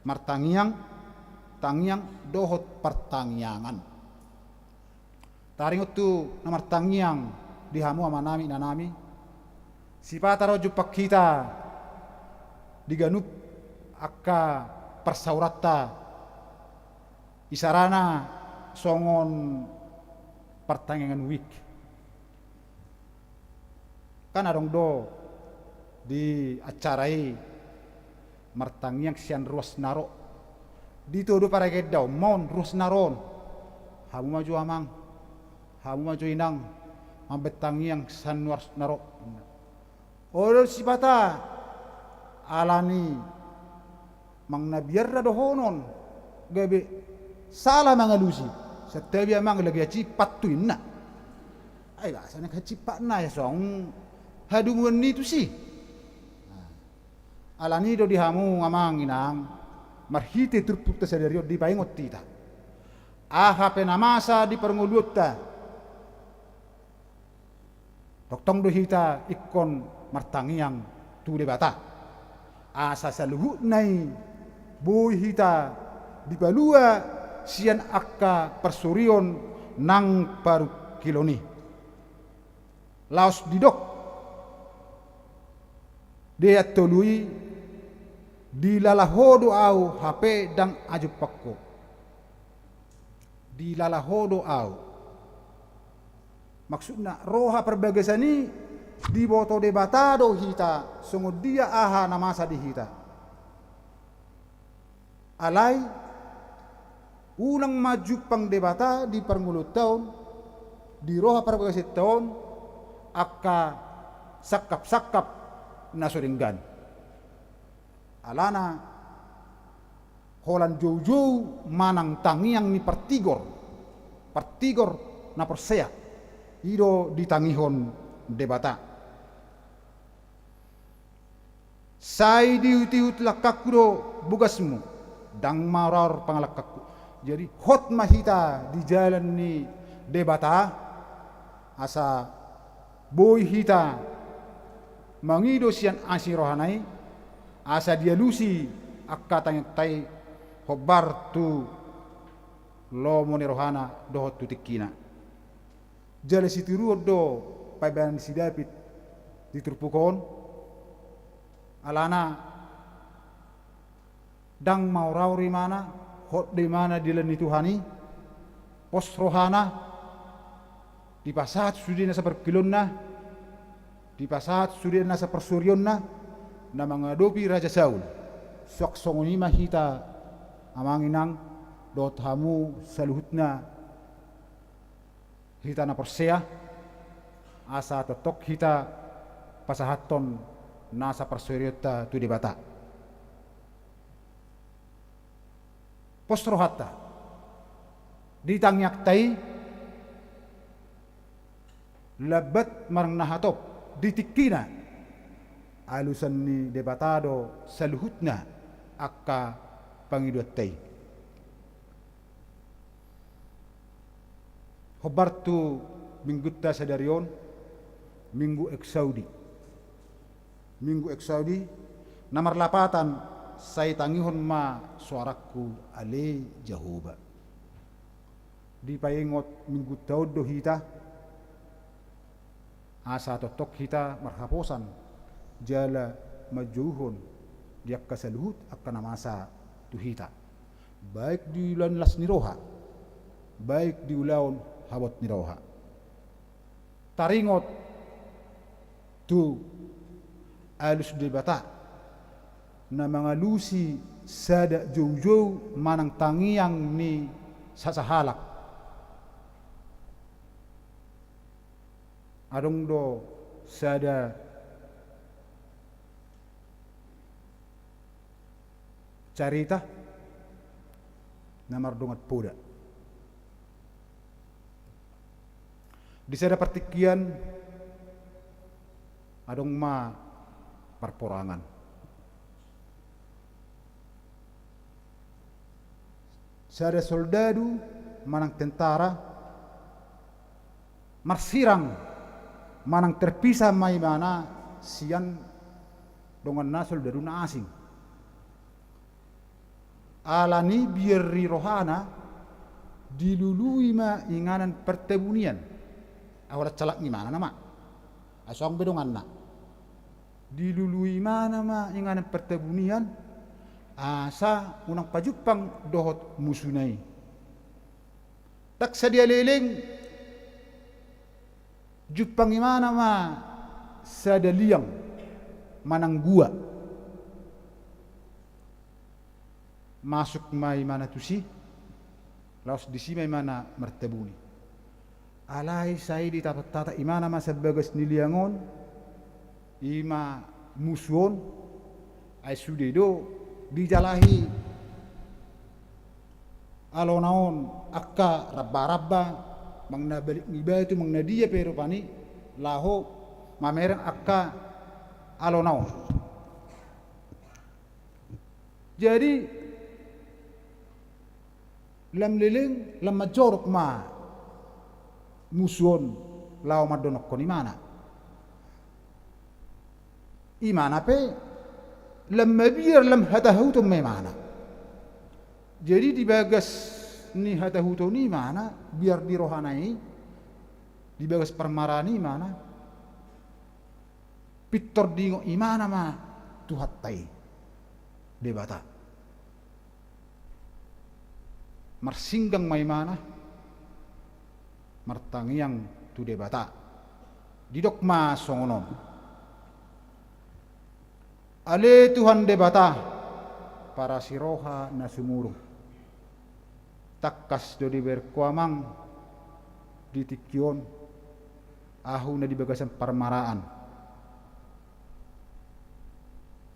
martangiang, tangiang dohot partangiangan. Taringot tu na martangiang di hamu amanami inanami, sipata do jumpang hita di ganup angka parsaoranta, isarana songon partangiangan week. Kan adong do di acara i martangiang sian ruas na ro. Ditodo paragendaon ma on ruas na ro on. Hamu ma jo amang, hamu ma jo inang, mambahen tangiang sian ruas na ro. Olo sipata, alani manang na biar na dohonon, gabe sala mangalusi. Santabi amang, lagi acipat tu inna. Ai bahasa na acipat na ya song hadumuan ni tusi. Alani do di hamu amang inang, marhite turpukta sadari on dipaingot hita. Aha pe na masa di parngoluonta, tongtong do hita ingkon martangiang tu Debata. Asa saluhutna i boi hita dipalua sian angka parsorion nang parungkilon i. Laos didok di ayat tolu i, dilala Ho do ahu hape ndang ajumpa Ho. Dilala Ho do ahu. Maksudna, roha parbagasan i diboto Debata do hita, songon dia aha na masa di hita. Alai, unang ma jumpang Debata di parngoluonta on, di roha parbagasanta on, angka sangkap-sangkap na so denggan. Alana, holan joujou manang tangiang ni partigor, partigor na porsea, i do ditangihon Debata. Sai diihut-ihut langkangku do bogasmu, ndang maraor pangalangkangku. Jadi, hot ma hita di jalan ni Debata, asa boi hita mangido sian asi ni rohana i, asa dialusi angka tangiangta i hombar tu lomo ni rohana dohot tu tingkina. Jala sitiruon do paimanan ni si David di turpuk on, alana ndang maraor imana, hot do imana di dalan ni Tuhan i, pos rohana, dipasahat sude nasa parungkilonna, dipasahat sude nasa parsorionna, na mangadopi Raja Saul. Suang songon i ma hita amang inang, dohot hamu saluhutna hita na porsea, asa tongtong hita pasahathon nasa parsorionta tu Debata. Pos rohanta di tangiangta i, lambat manang na hatop, di tingkina, alusan ni Debata do saluhutna angka pangidoanta i. Hombar tu minggunta sadari on, Minggu Exaudi. Minggu Exaudi, na marlapatan, sai tangihon ma soarangku, ale Jahowa. Dipaingot minggunta on do hita, asa tongtong hita marhaposan jala manjouhon di angka saluhut angka na masa tu hita, baik di ulaon las ni roha, baik di ulaon habot ni roha. Taringot tu alus Debata na mangalusi sada joujou manang tangiang ni sasahalak. Adong do sada carita na mardongan poda. Di sada partingkian adong ma parporangan. Sada soldadu manang tentara marsirang manang terpisah ma imana sian donganna soldadu na asing. Alani biar ni rohana dilului ma inganan partabunian. Ai holan calak ni imana nama. Ai so adong be donganna. Dilului imana ma inganan partabunian, asa unang pajumpang dohot musuna i. Ndang sadia leleng, jumpang imana ma sada liang manang gua. Masuk ma imana tusi, laos disi ma imana martabuni. Alai sai ditatahtata imana ma sian bagas ni liang on, i ma musu on, ai sude do dijalahi alona on angka ramba-ramba, manang na balik ni batu, manang na dia pe rupani, laho mamereng angka alona on. Jadi, lam leleng, lam manjonok ma musu on laho mandonokkon imana. Imana pe lam mabiar, lam hatahuton ma imana. Jadi, di bagas ni hatahuton imana, biar di rohana i, di bagas parmaraan imana, pintor diingot imana ma Tuhanta i, Debata. Marsinggang ma imana, martangiang tu Debata. Didok ma songon on: Ale Tuhan Debata, parasi roha na sumurung. Tangkas do dibereng Ho amang di tingki on, ahu na di bagasan parmaraan.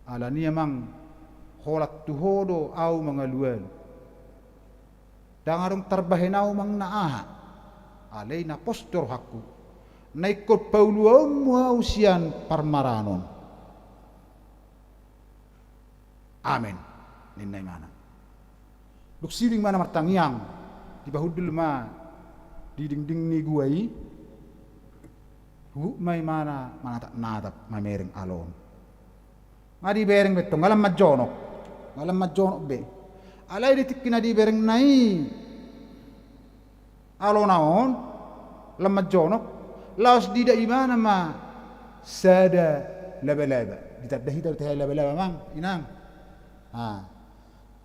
Alani i amang, holan tu Ho do ahu mangalualu. Ndang adong tarbahen ahu manang na aha, alai na pos do rohangku, na ingkon pauluaonmu ahu sian parmaraan on. Amen, ninna imana. Dung sidung imana martangiang, dipahundul ma di dingding ni gua i, huhut ma imana manatap-natap mamereng alo on. Nga dibereng be tong, nga lam manjonok, nga lam manjonok be. Alai di tingki na diberengna i alona on, lam manjonok, laos diida imana ma sada laba-laba. Ditanda hita do tahe laba-laba, amang inang. Ah.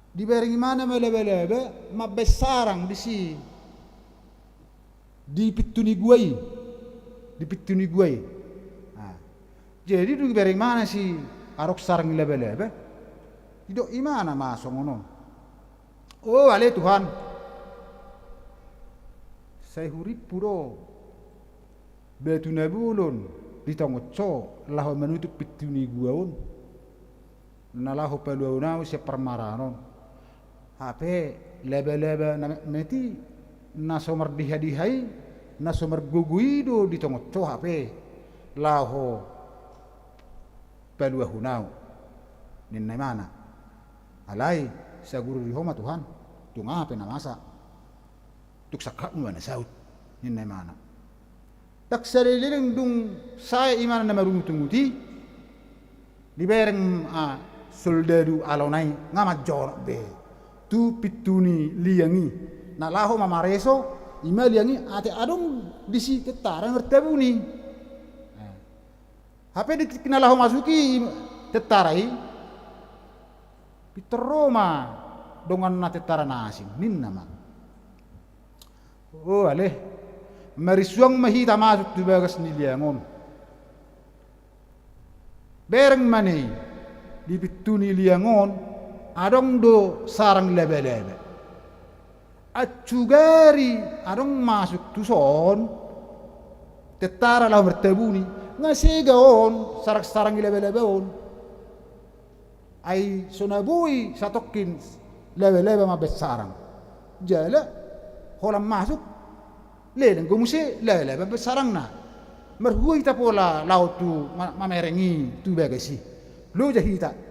Dibereng imana ma laba-laba mambaen sarang disi, di pintu ni gua i, di pintu ni gua i. Ah. Jadi dung dibereng imana si adong sarang ni laba-laba, didok imana ma songon on: O ale Tuhan, sai hurimpu do batu na bolon di tongon ho laho manutup pintu ni gua on, na laho paluahon ahu sian parmaraan on. Hape laba-laba na metmet i, na so mardiha-diha i, na so margogo i do di tongon ho hape laho paluahon ahu, ninna imana. Alai saguru di Ho ma Tuhan, tung aha pe na masa, tung sangkapmu ma na saut, ninna imana. Ndang saleleng dung sae imana na marungut-ungut i, dibereng, ah, soldadu alona i nga manjonok be tu pintu ni liang i, na laho mamareso i ma liang i, ate adong disi tentara na martabuni. Eh. Hape di tingki na laho masuk i tentara i, pintor ro ma donganna tentara na asing, ninna ma: O ale, marisuang ma hita masuk tu bagas ni liang on. Bereng ma nian, di pintu ni liang on adong do sarang laba-laba. Aut sugari adong masuk tuson tentara laho martabuni, nga sega on sarang-sarang ni laba-laba on. Ai so na boi satongkin laba-laba mambaen sarang. Jala holan masuk, leleng do muse laba-laba mambaen sarangna. Marhua hita pola laho tu ma-, mamereng i tu bagas i. Loja hita.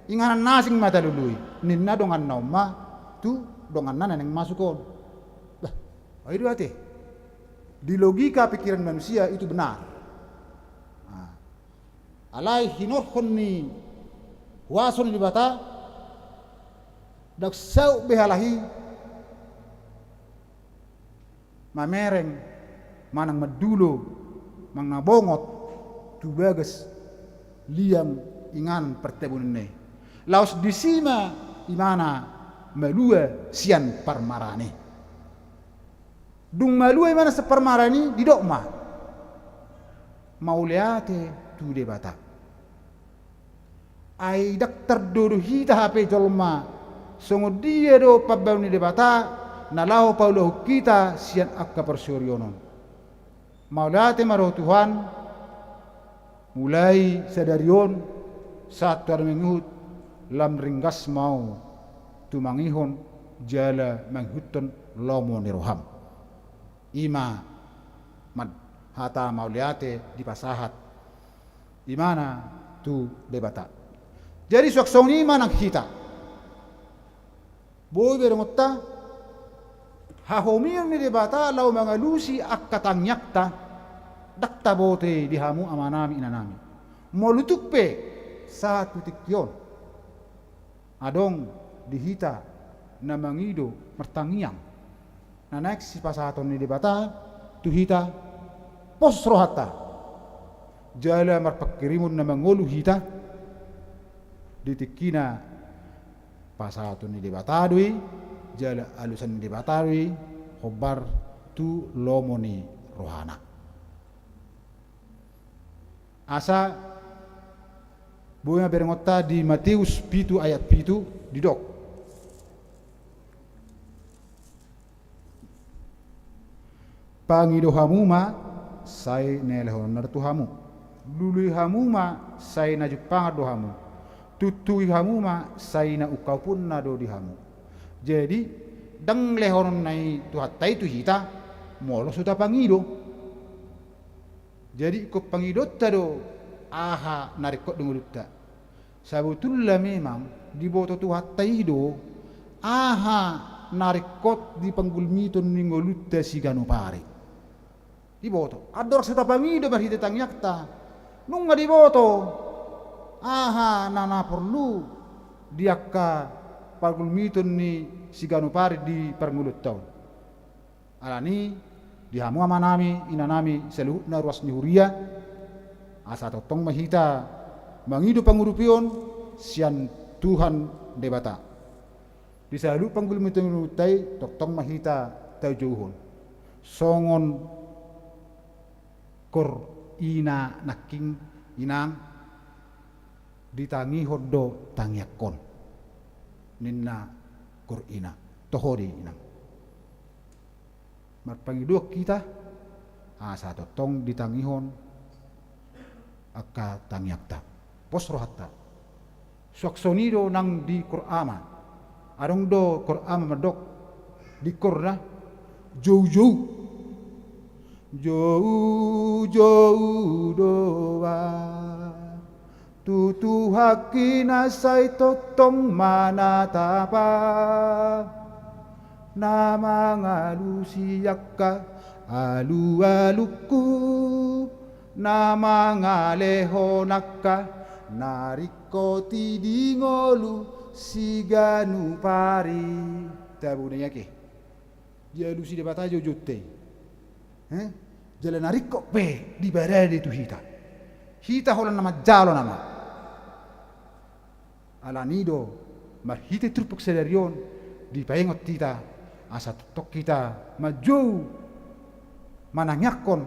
Inganan na asing ma talului, ninna donganna on ma tu donganna na naeng masuk on. Bah, ai do ate. Di logika pikiran manusia itu benar. Nah, alai hinorhon ni huaso ni Debata, ndang saut be halak i mamereng manang mandulo manang na bongot tu bagas liang inganan partabunina i. Laos disi ma imana malua sian parmaraan i. Dung malua imana sian parmaraan i, didok ma: Mauliate tu Debata. Ai ndang tardodo hita hape jolma Songon dia do pambahenan ni Debata na laho paulahon hita sian angka parsiorionon. Mauliate ma roha Tuhan, mulai sadari on sahat tu ari mangihut, lam ringgas ma ahu tumangihon jala mangihuthon lomo ni roham. I ma hata mauliate dipasahat ibana tu Debata. Jadi suang songon i ma nang hita. Boi berengonta, hahomion ni Debata laho mangalusi angka tangiangta, ndang taboto i di hamu amanami inanami. Molo tung pe sahat tu tingki on adong di hita na mangido martangiang, na naeng sipasahaton ni Debata tu hita, pos rohanta jala marpangkirimon na mangolu hita di tingkina, pasahaton ni Debata do i, jala alusan ni Debata do i, hombar tu lomo ni rohana. Asa boi ma berengonta di Mateus pitu ayat pitu didok: Pangido hamu ma, sai na lehononna do tu hamu. Lului hamu ma, sai na jumpangan do hamu. Tuntuhi hamu ma, sai na ungkaponna do di hamu. Jadi, ndang lehononna i Tuhanta i tu hita molo so tapangido. Jadi ingkon pangidonta do aha na ringkot di ngolunta. Sabotulna memang diboto Tuhanta i do aha na ringkot di panggulmiton ni ngolunta siganup ari. Diboto. Andorang so tapangido marhite tangiangta, nunga diboto aha na, na porlu di angka panggulmiton ni siganup ari di parngoluonta on. Alani, di hamu amanami, inanami, saluhutna ruas ni huria, asa tongtong ma hita mangido pangurupion sian Tuhan Debata. Di saluhut panggulmiton ni ngolunta i tongtong ma hita tajouhon. Songon kor ina nangkin, inang, ditangihon do tangiangkon, ninna kor ina. Toho do i, inang. Marpangidoan hita asa tongtong ditangihon angka tangiangta. Pos rohanta. Suang songon i do nang di kor ama. Adong do kor ama mandok di korna, joujou. Joujou do ba tu Tuhanki na sai tongtong manatap, na mangalusi angka alualungku, na mangalehon angka na ringkot i di ngolu siganup ari. Tabo na i ake. Dialusi Debata joujounta i. Eh? Jala na ringkot pe dibarade tu hita. Hita holan na manjalo nama. Alani do marhite turpuk sadari on dipaingot hita asa tongtong hita manjou manangiangkon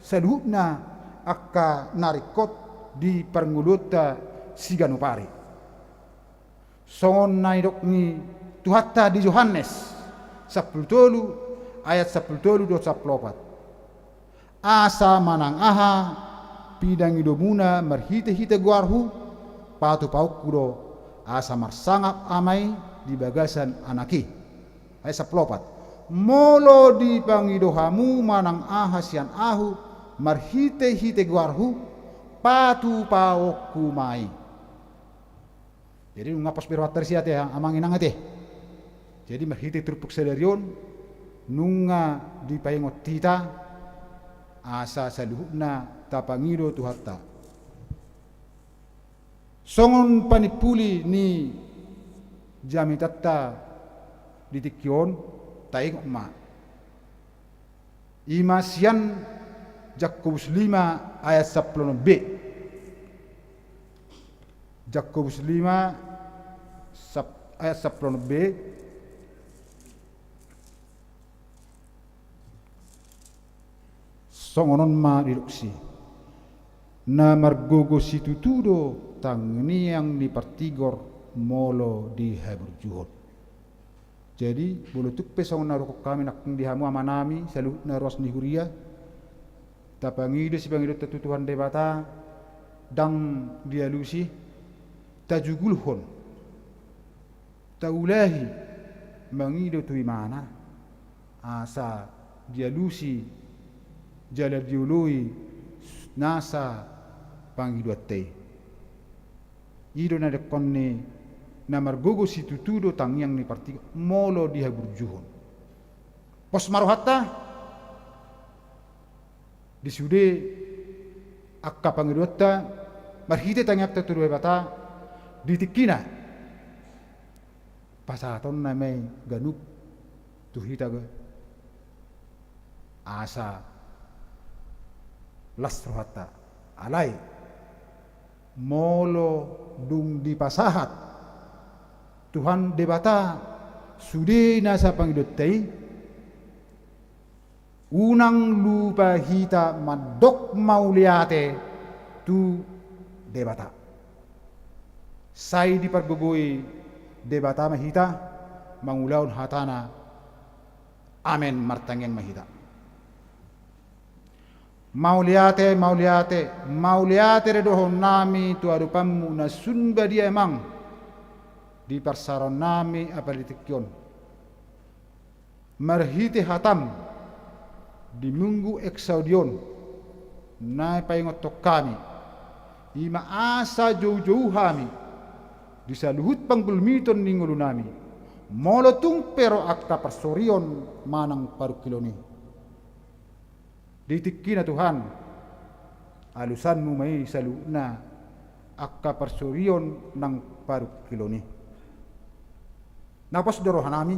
saluhutna angka na ringkot di parngoluonta siganup ari. Songon na nidok ni Tuhanta di Johannes sampulu tolu ayat sampulu tolu dohot sampulu opat. Asa manang aha pinangidomuna marhitehite goarhu, patupaonku do, asa marsangap Ama i di bagasan Anak i. Ayat sampulu opat. Molo dipangido hamu manang aha sian ahu marhitehite goarhu, patupaonku ma i. Jadi nunga pos be rohanta disi ate, amang inang ate. Jadi marhite turpuk sadari on nunga dipaingot hita asa saluhutna tapangido Tuhanta. Songon panimpuli ni jamitanta di tingki on, taingot ma. I ma sian Jakobus lima ayat sampulu onom b. Jakobus lima sap-, ayat sampulu onom b. Songon on ma didok disi. Na margogo situtu do tangiang ni partigor molo di haburjuhon. Jadi, molo tung pe songon na hudokhon hami nangkin di hamu amanami, saluhutna ruas ni huria, tapangido sipangidonta tu Tuhan Debata, ndang dialusi, tajugulhon, taulahi, mangido tu Ibana, asa dialusi, jala dioloi nasa pangidoanta i. I do na didok ni na margogo situtu do tangiang ni partigor molo dihaburjuhon. Pos ma rohanta, di sude angka pangidoanta, marhite tangiangta tu Debata, di tingkina pasahatonna ma i ganup tu hita, asa las rohanta. Alai, molo dung dipasahat Tuhan Debata sude nasa pangidoanta i, unang lupa hita mandok mauliate tu Debata. Sai dipargogoi Debata ma hita mangulahon hatana. Amen. Martangiang ma hita. Mauliate, mauliate, mauliate do dohononnami tu adopanmu na sun badia, Amang, di parsaorannami apala di tingki on. Marhite hatam di Minggu Exaudi on, na paingothon hami, i ma asa joujou hami di saluhut panggulmiton ni ngolunami, molo tung pe ro angka parsorion manang parungkilon i. Di tingkina Tuhan, alusanmu ma i saluhutna angka parsorion nang parungkilon i. Na pos do rohanami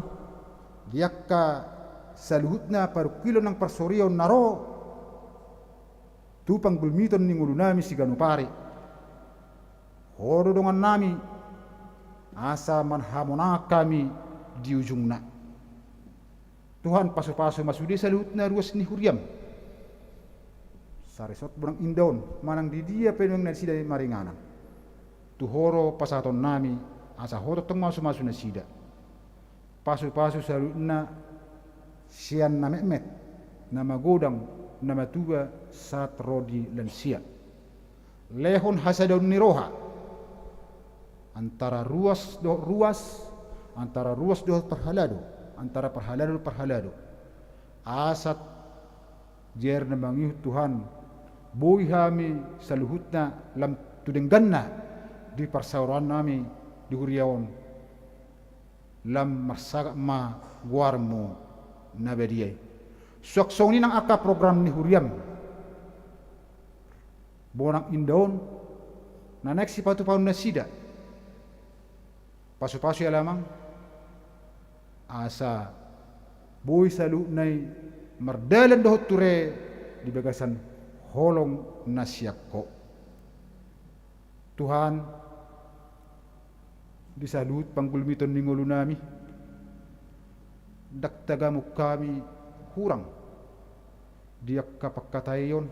di angka saluhutna parungkilon nang parsorion na ro tu panggulmiton ni ngolunami siganup ari. Ho do dongannami, asa manhamonangan hami di ujungna. Tuhan, pasupasu ma sude saluhutna ruas ni huriam. Saresort bonang inda on, manang di dia pe nuaeng nasida maringanan. Tu Ho do pasahatonnami, asa Ho tongtong masumasu nasida. Pasupasu saluhutna sian na metmet, na magodang, na matua, sahat ro di lansia. Lehon hasadaon ni roha antara ruas dohot ruas, antara ruas dohot parhalado, antara parhalado dohot parhalado. Asa jeer na mangihut Tuhan, boi hami saluhutna lam tu dengganna di parsaorannami di huria on. Lam marsagap ma goarmu na badia i. Suang songon i nang angka program ni huriam. Bonang inda on, na naeng sipatupaon nasida. Pasupasu i ale Amang, asa boi saluhutna i mardalan dohot ture di bagasan holong na sian Ho. Tuhan, di saluhut panggulmiton ni ngolunami, ndang tagamon hami hurang di angka pangkataion,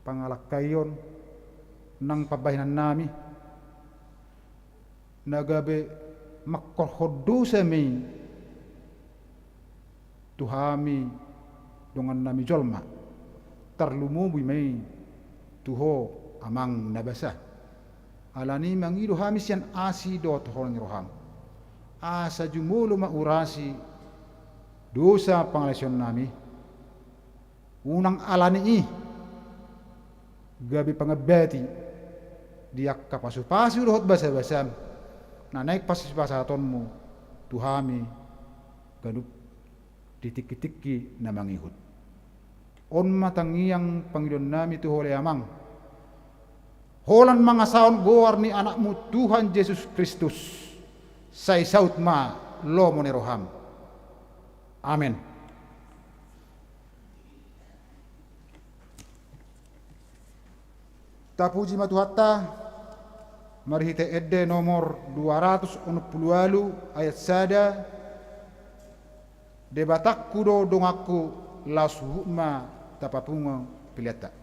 pangalangkaion nang pambahenannami, na gabe mangkorhon dosa ma i tu hami dongannami jolma, tarlumobi ma i tu Ho Amang na basa. Alani i mangido hami sian asi dohot holong ni roham, asa jumolo ma urasi dosa pangalaosionnami. Unang alani i gabe pangambati di angka pasupasu dohot basabasam na naeng pasupasahatonmu tu hami ganup di tingkitingki na mangihut. On ma tangiang pangidoannami tu Ho ale Amang, holan mangasahon goar ni Anakmu Tuhan Jesus Kristus. Sai saut ma lomo ni roham. Amen. Tapuji ma Tuhanta, marhite ende nomor dua ratus onom pulu ualu ayat sada, Debatangku do donganku, laos huhut ma tapapungu peleanta.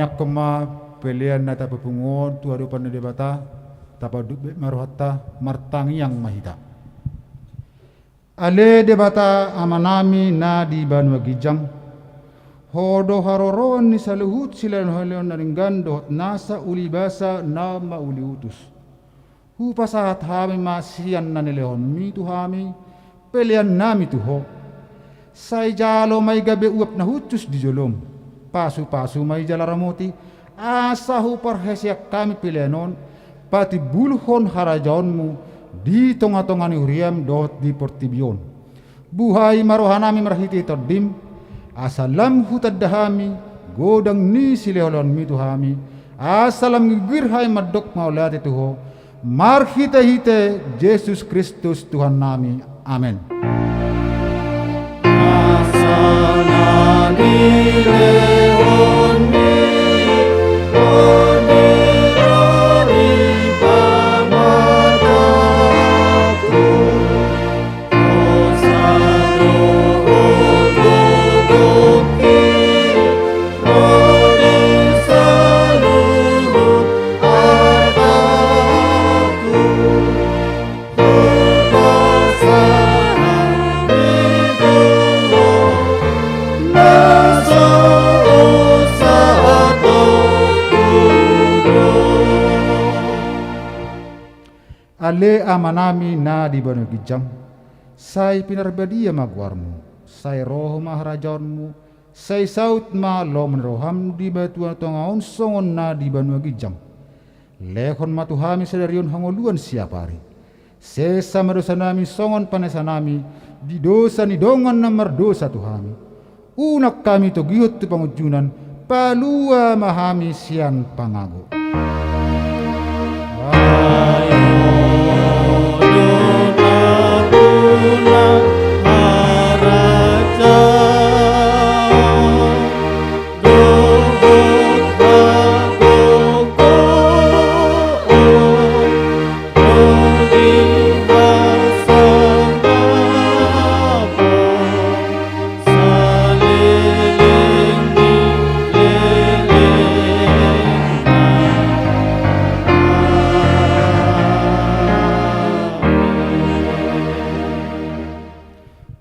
Tangiangkon ma pelean na tapapungu on tu adopan ni Debata, tapaunduk be ma rohanta, martangiang ma hita. Ale Debata Amanami na di banua ginjang, Ho do haroroan ni saluhut silehonlehon na denggan dohot nasa uli basa na mauli utus. Hupasahat hami ma sian na nilehonmi tu hami, peleannami tu Ho. Sai jalo ma i gabe uap na hushus di jolom. Pasupasu ma i jala ramoti, asa huparheseang hami pelean on, patimbulhon harajaonmu di tongatonga ni huriam dohot di portibi on. Buhai ma rohanami marhite Tondim, asa lam hutanda hami godang ni silehonlehonmi tu hami, asa lam girgir hami mandok mauliate tu Ho, marhitehite Jesus Kristus Tuhannami. Amen. Asa na nilehonmi, Ho ni ro di pamatangku. Ale Amanami na di banua ginjang, sai pinarbadia ma goarmu, sai ro ma harajaonmu, sai saut ma lomo ni roham di banua tonga on songon na di banua ginjang. Lehon ma tu hami sadari on hangoluan siapari. Sesa ma dosanami songon panesanami di dosa ni dongan na mardosa tu hami. Unang hami togihon tu pangunjunan, palua ma hami sian pangago.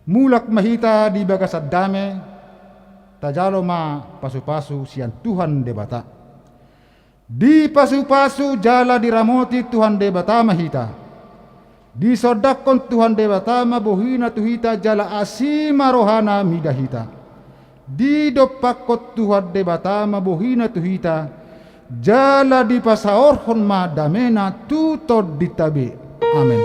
Mulak ma hita di bagasan dame, tajalo ma pasupasu sian Tuhan Debata. Dipasupasu jala diramoti Tuhan Debata ma hita. Disondangkon Tuhan Debata ma bohina tu hita jala asi ma rohana mida hita. Didompakkon Tuhan Debata ma bohina tu hita, jala dipasaorhon ma damena tu tondinta be. Amen.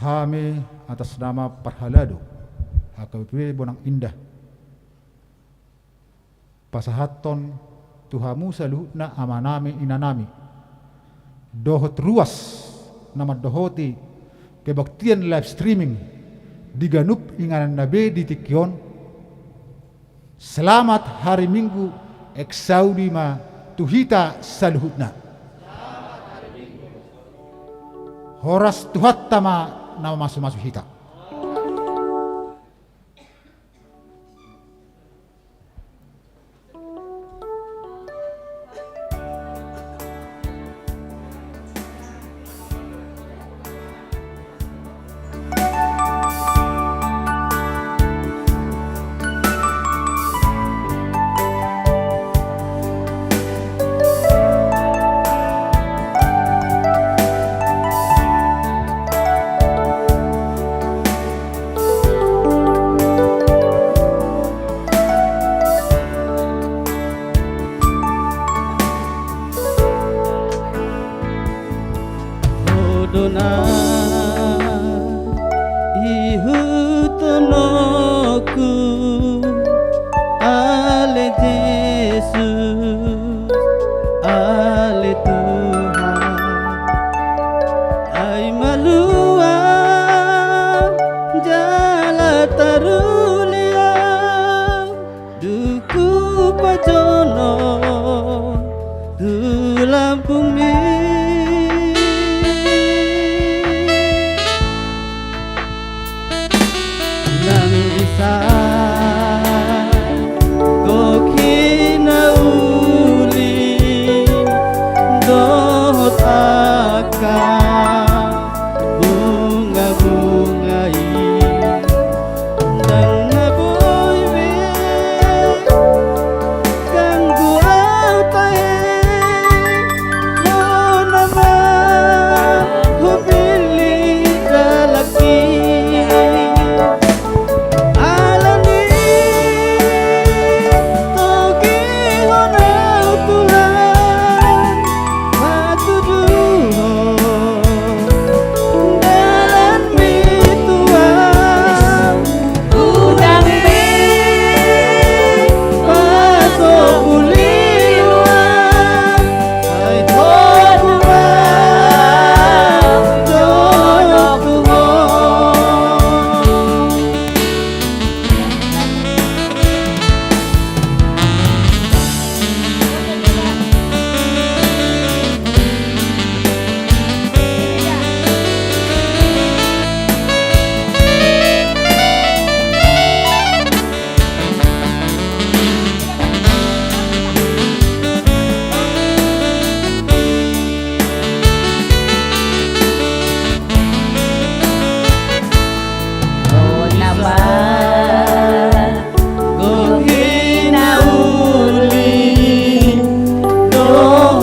Hami atas nama parhalado H K B P Bonang Indah pasahathon tu hamu saluhutna amanami inanami dohot ruas na mandohoti kebaktian live streaming di ganup ingananna be di tingki on. Selamat hari Minggu, exaudi ma tu hita saluhutna. Horas Tuhanta ma na mamasumasu hita. Ho do na ihuthononku, ale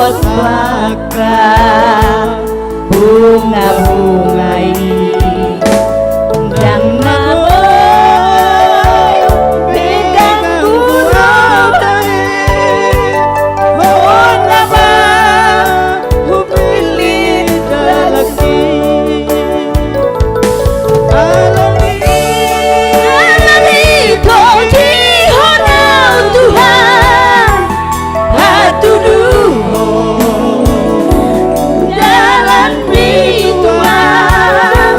Bangka bunga-bunga i, ndang na boi pegang guru tahe, hona ma hupillit dalan i. Alani, alani, puji Ho Tuhan, patuduhon dalanMi Tuhan,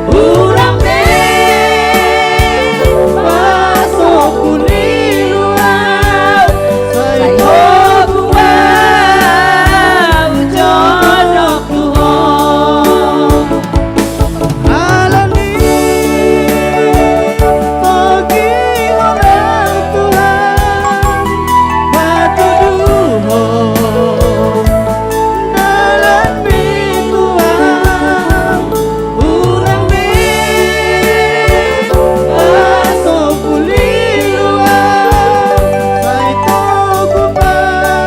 hurang be pasoku ni luat, sai togu ahu jonok tu Ho. Alani, puji Ho Tuhan, patuduhon dalanMi Tuhan, hurang be pasoku ni luat, sai togu ahu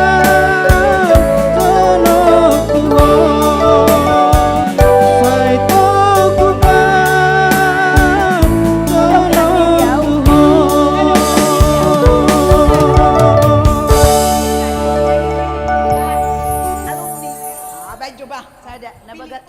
jonok tu Ho. Sai togu ahu jonok tu Ho. Ah, baen jo bah, sada na bagas.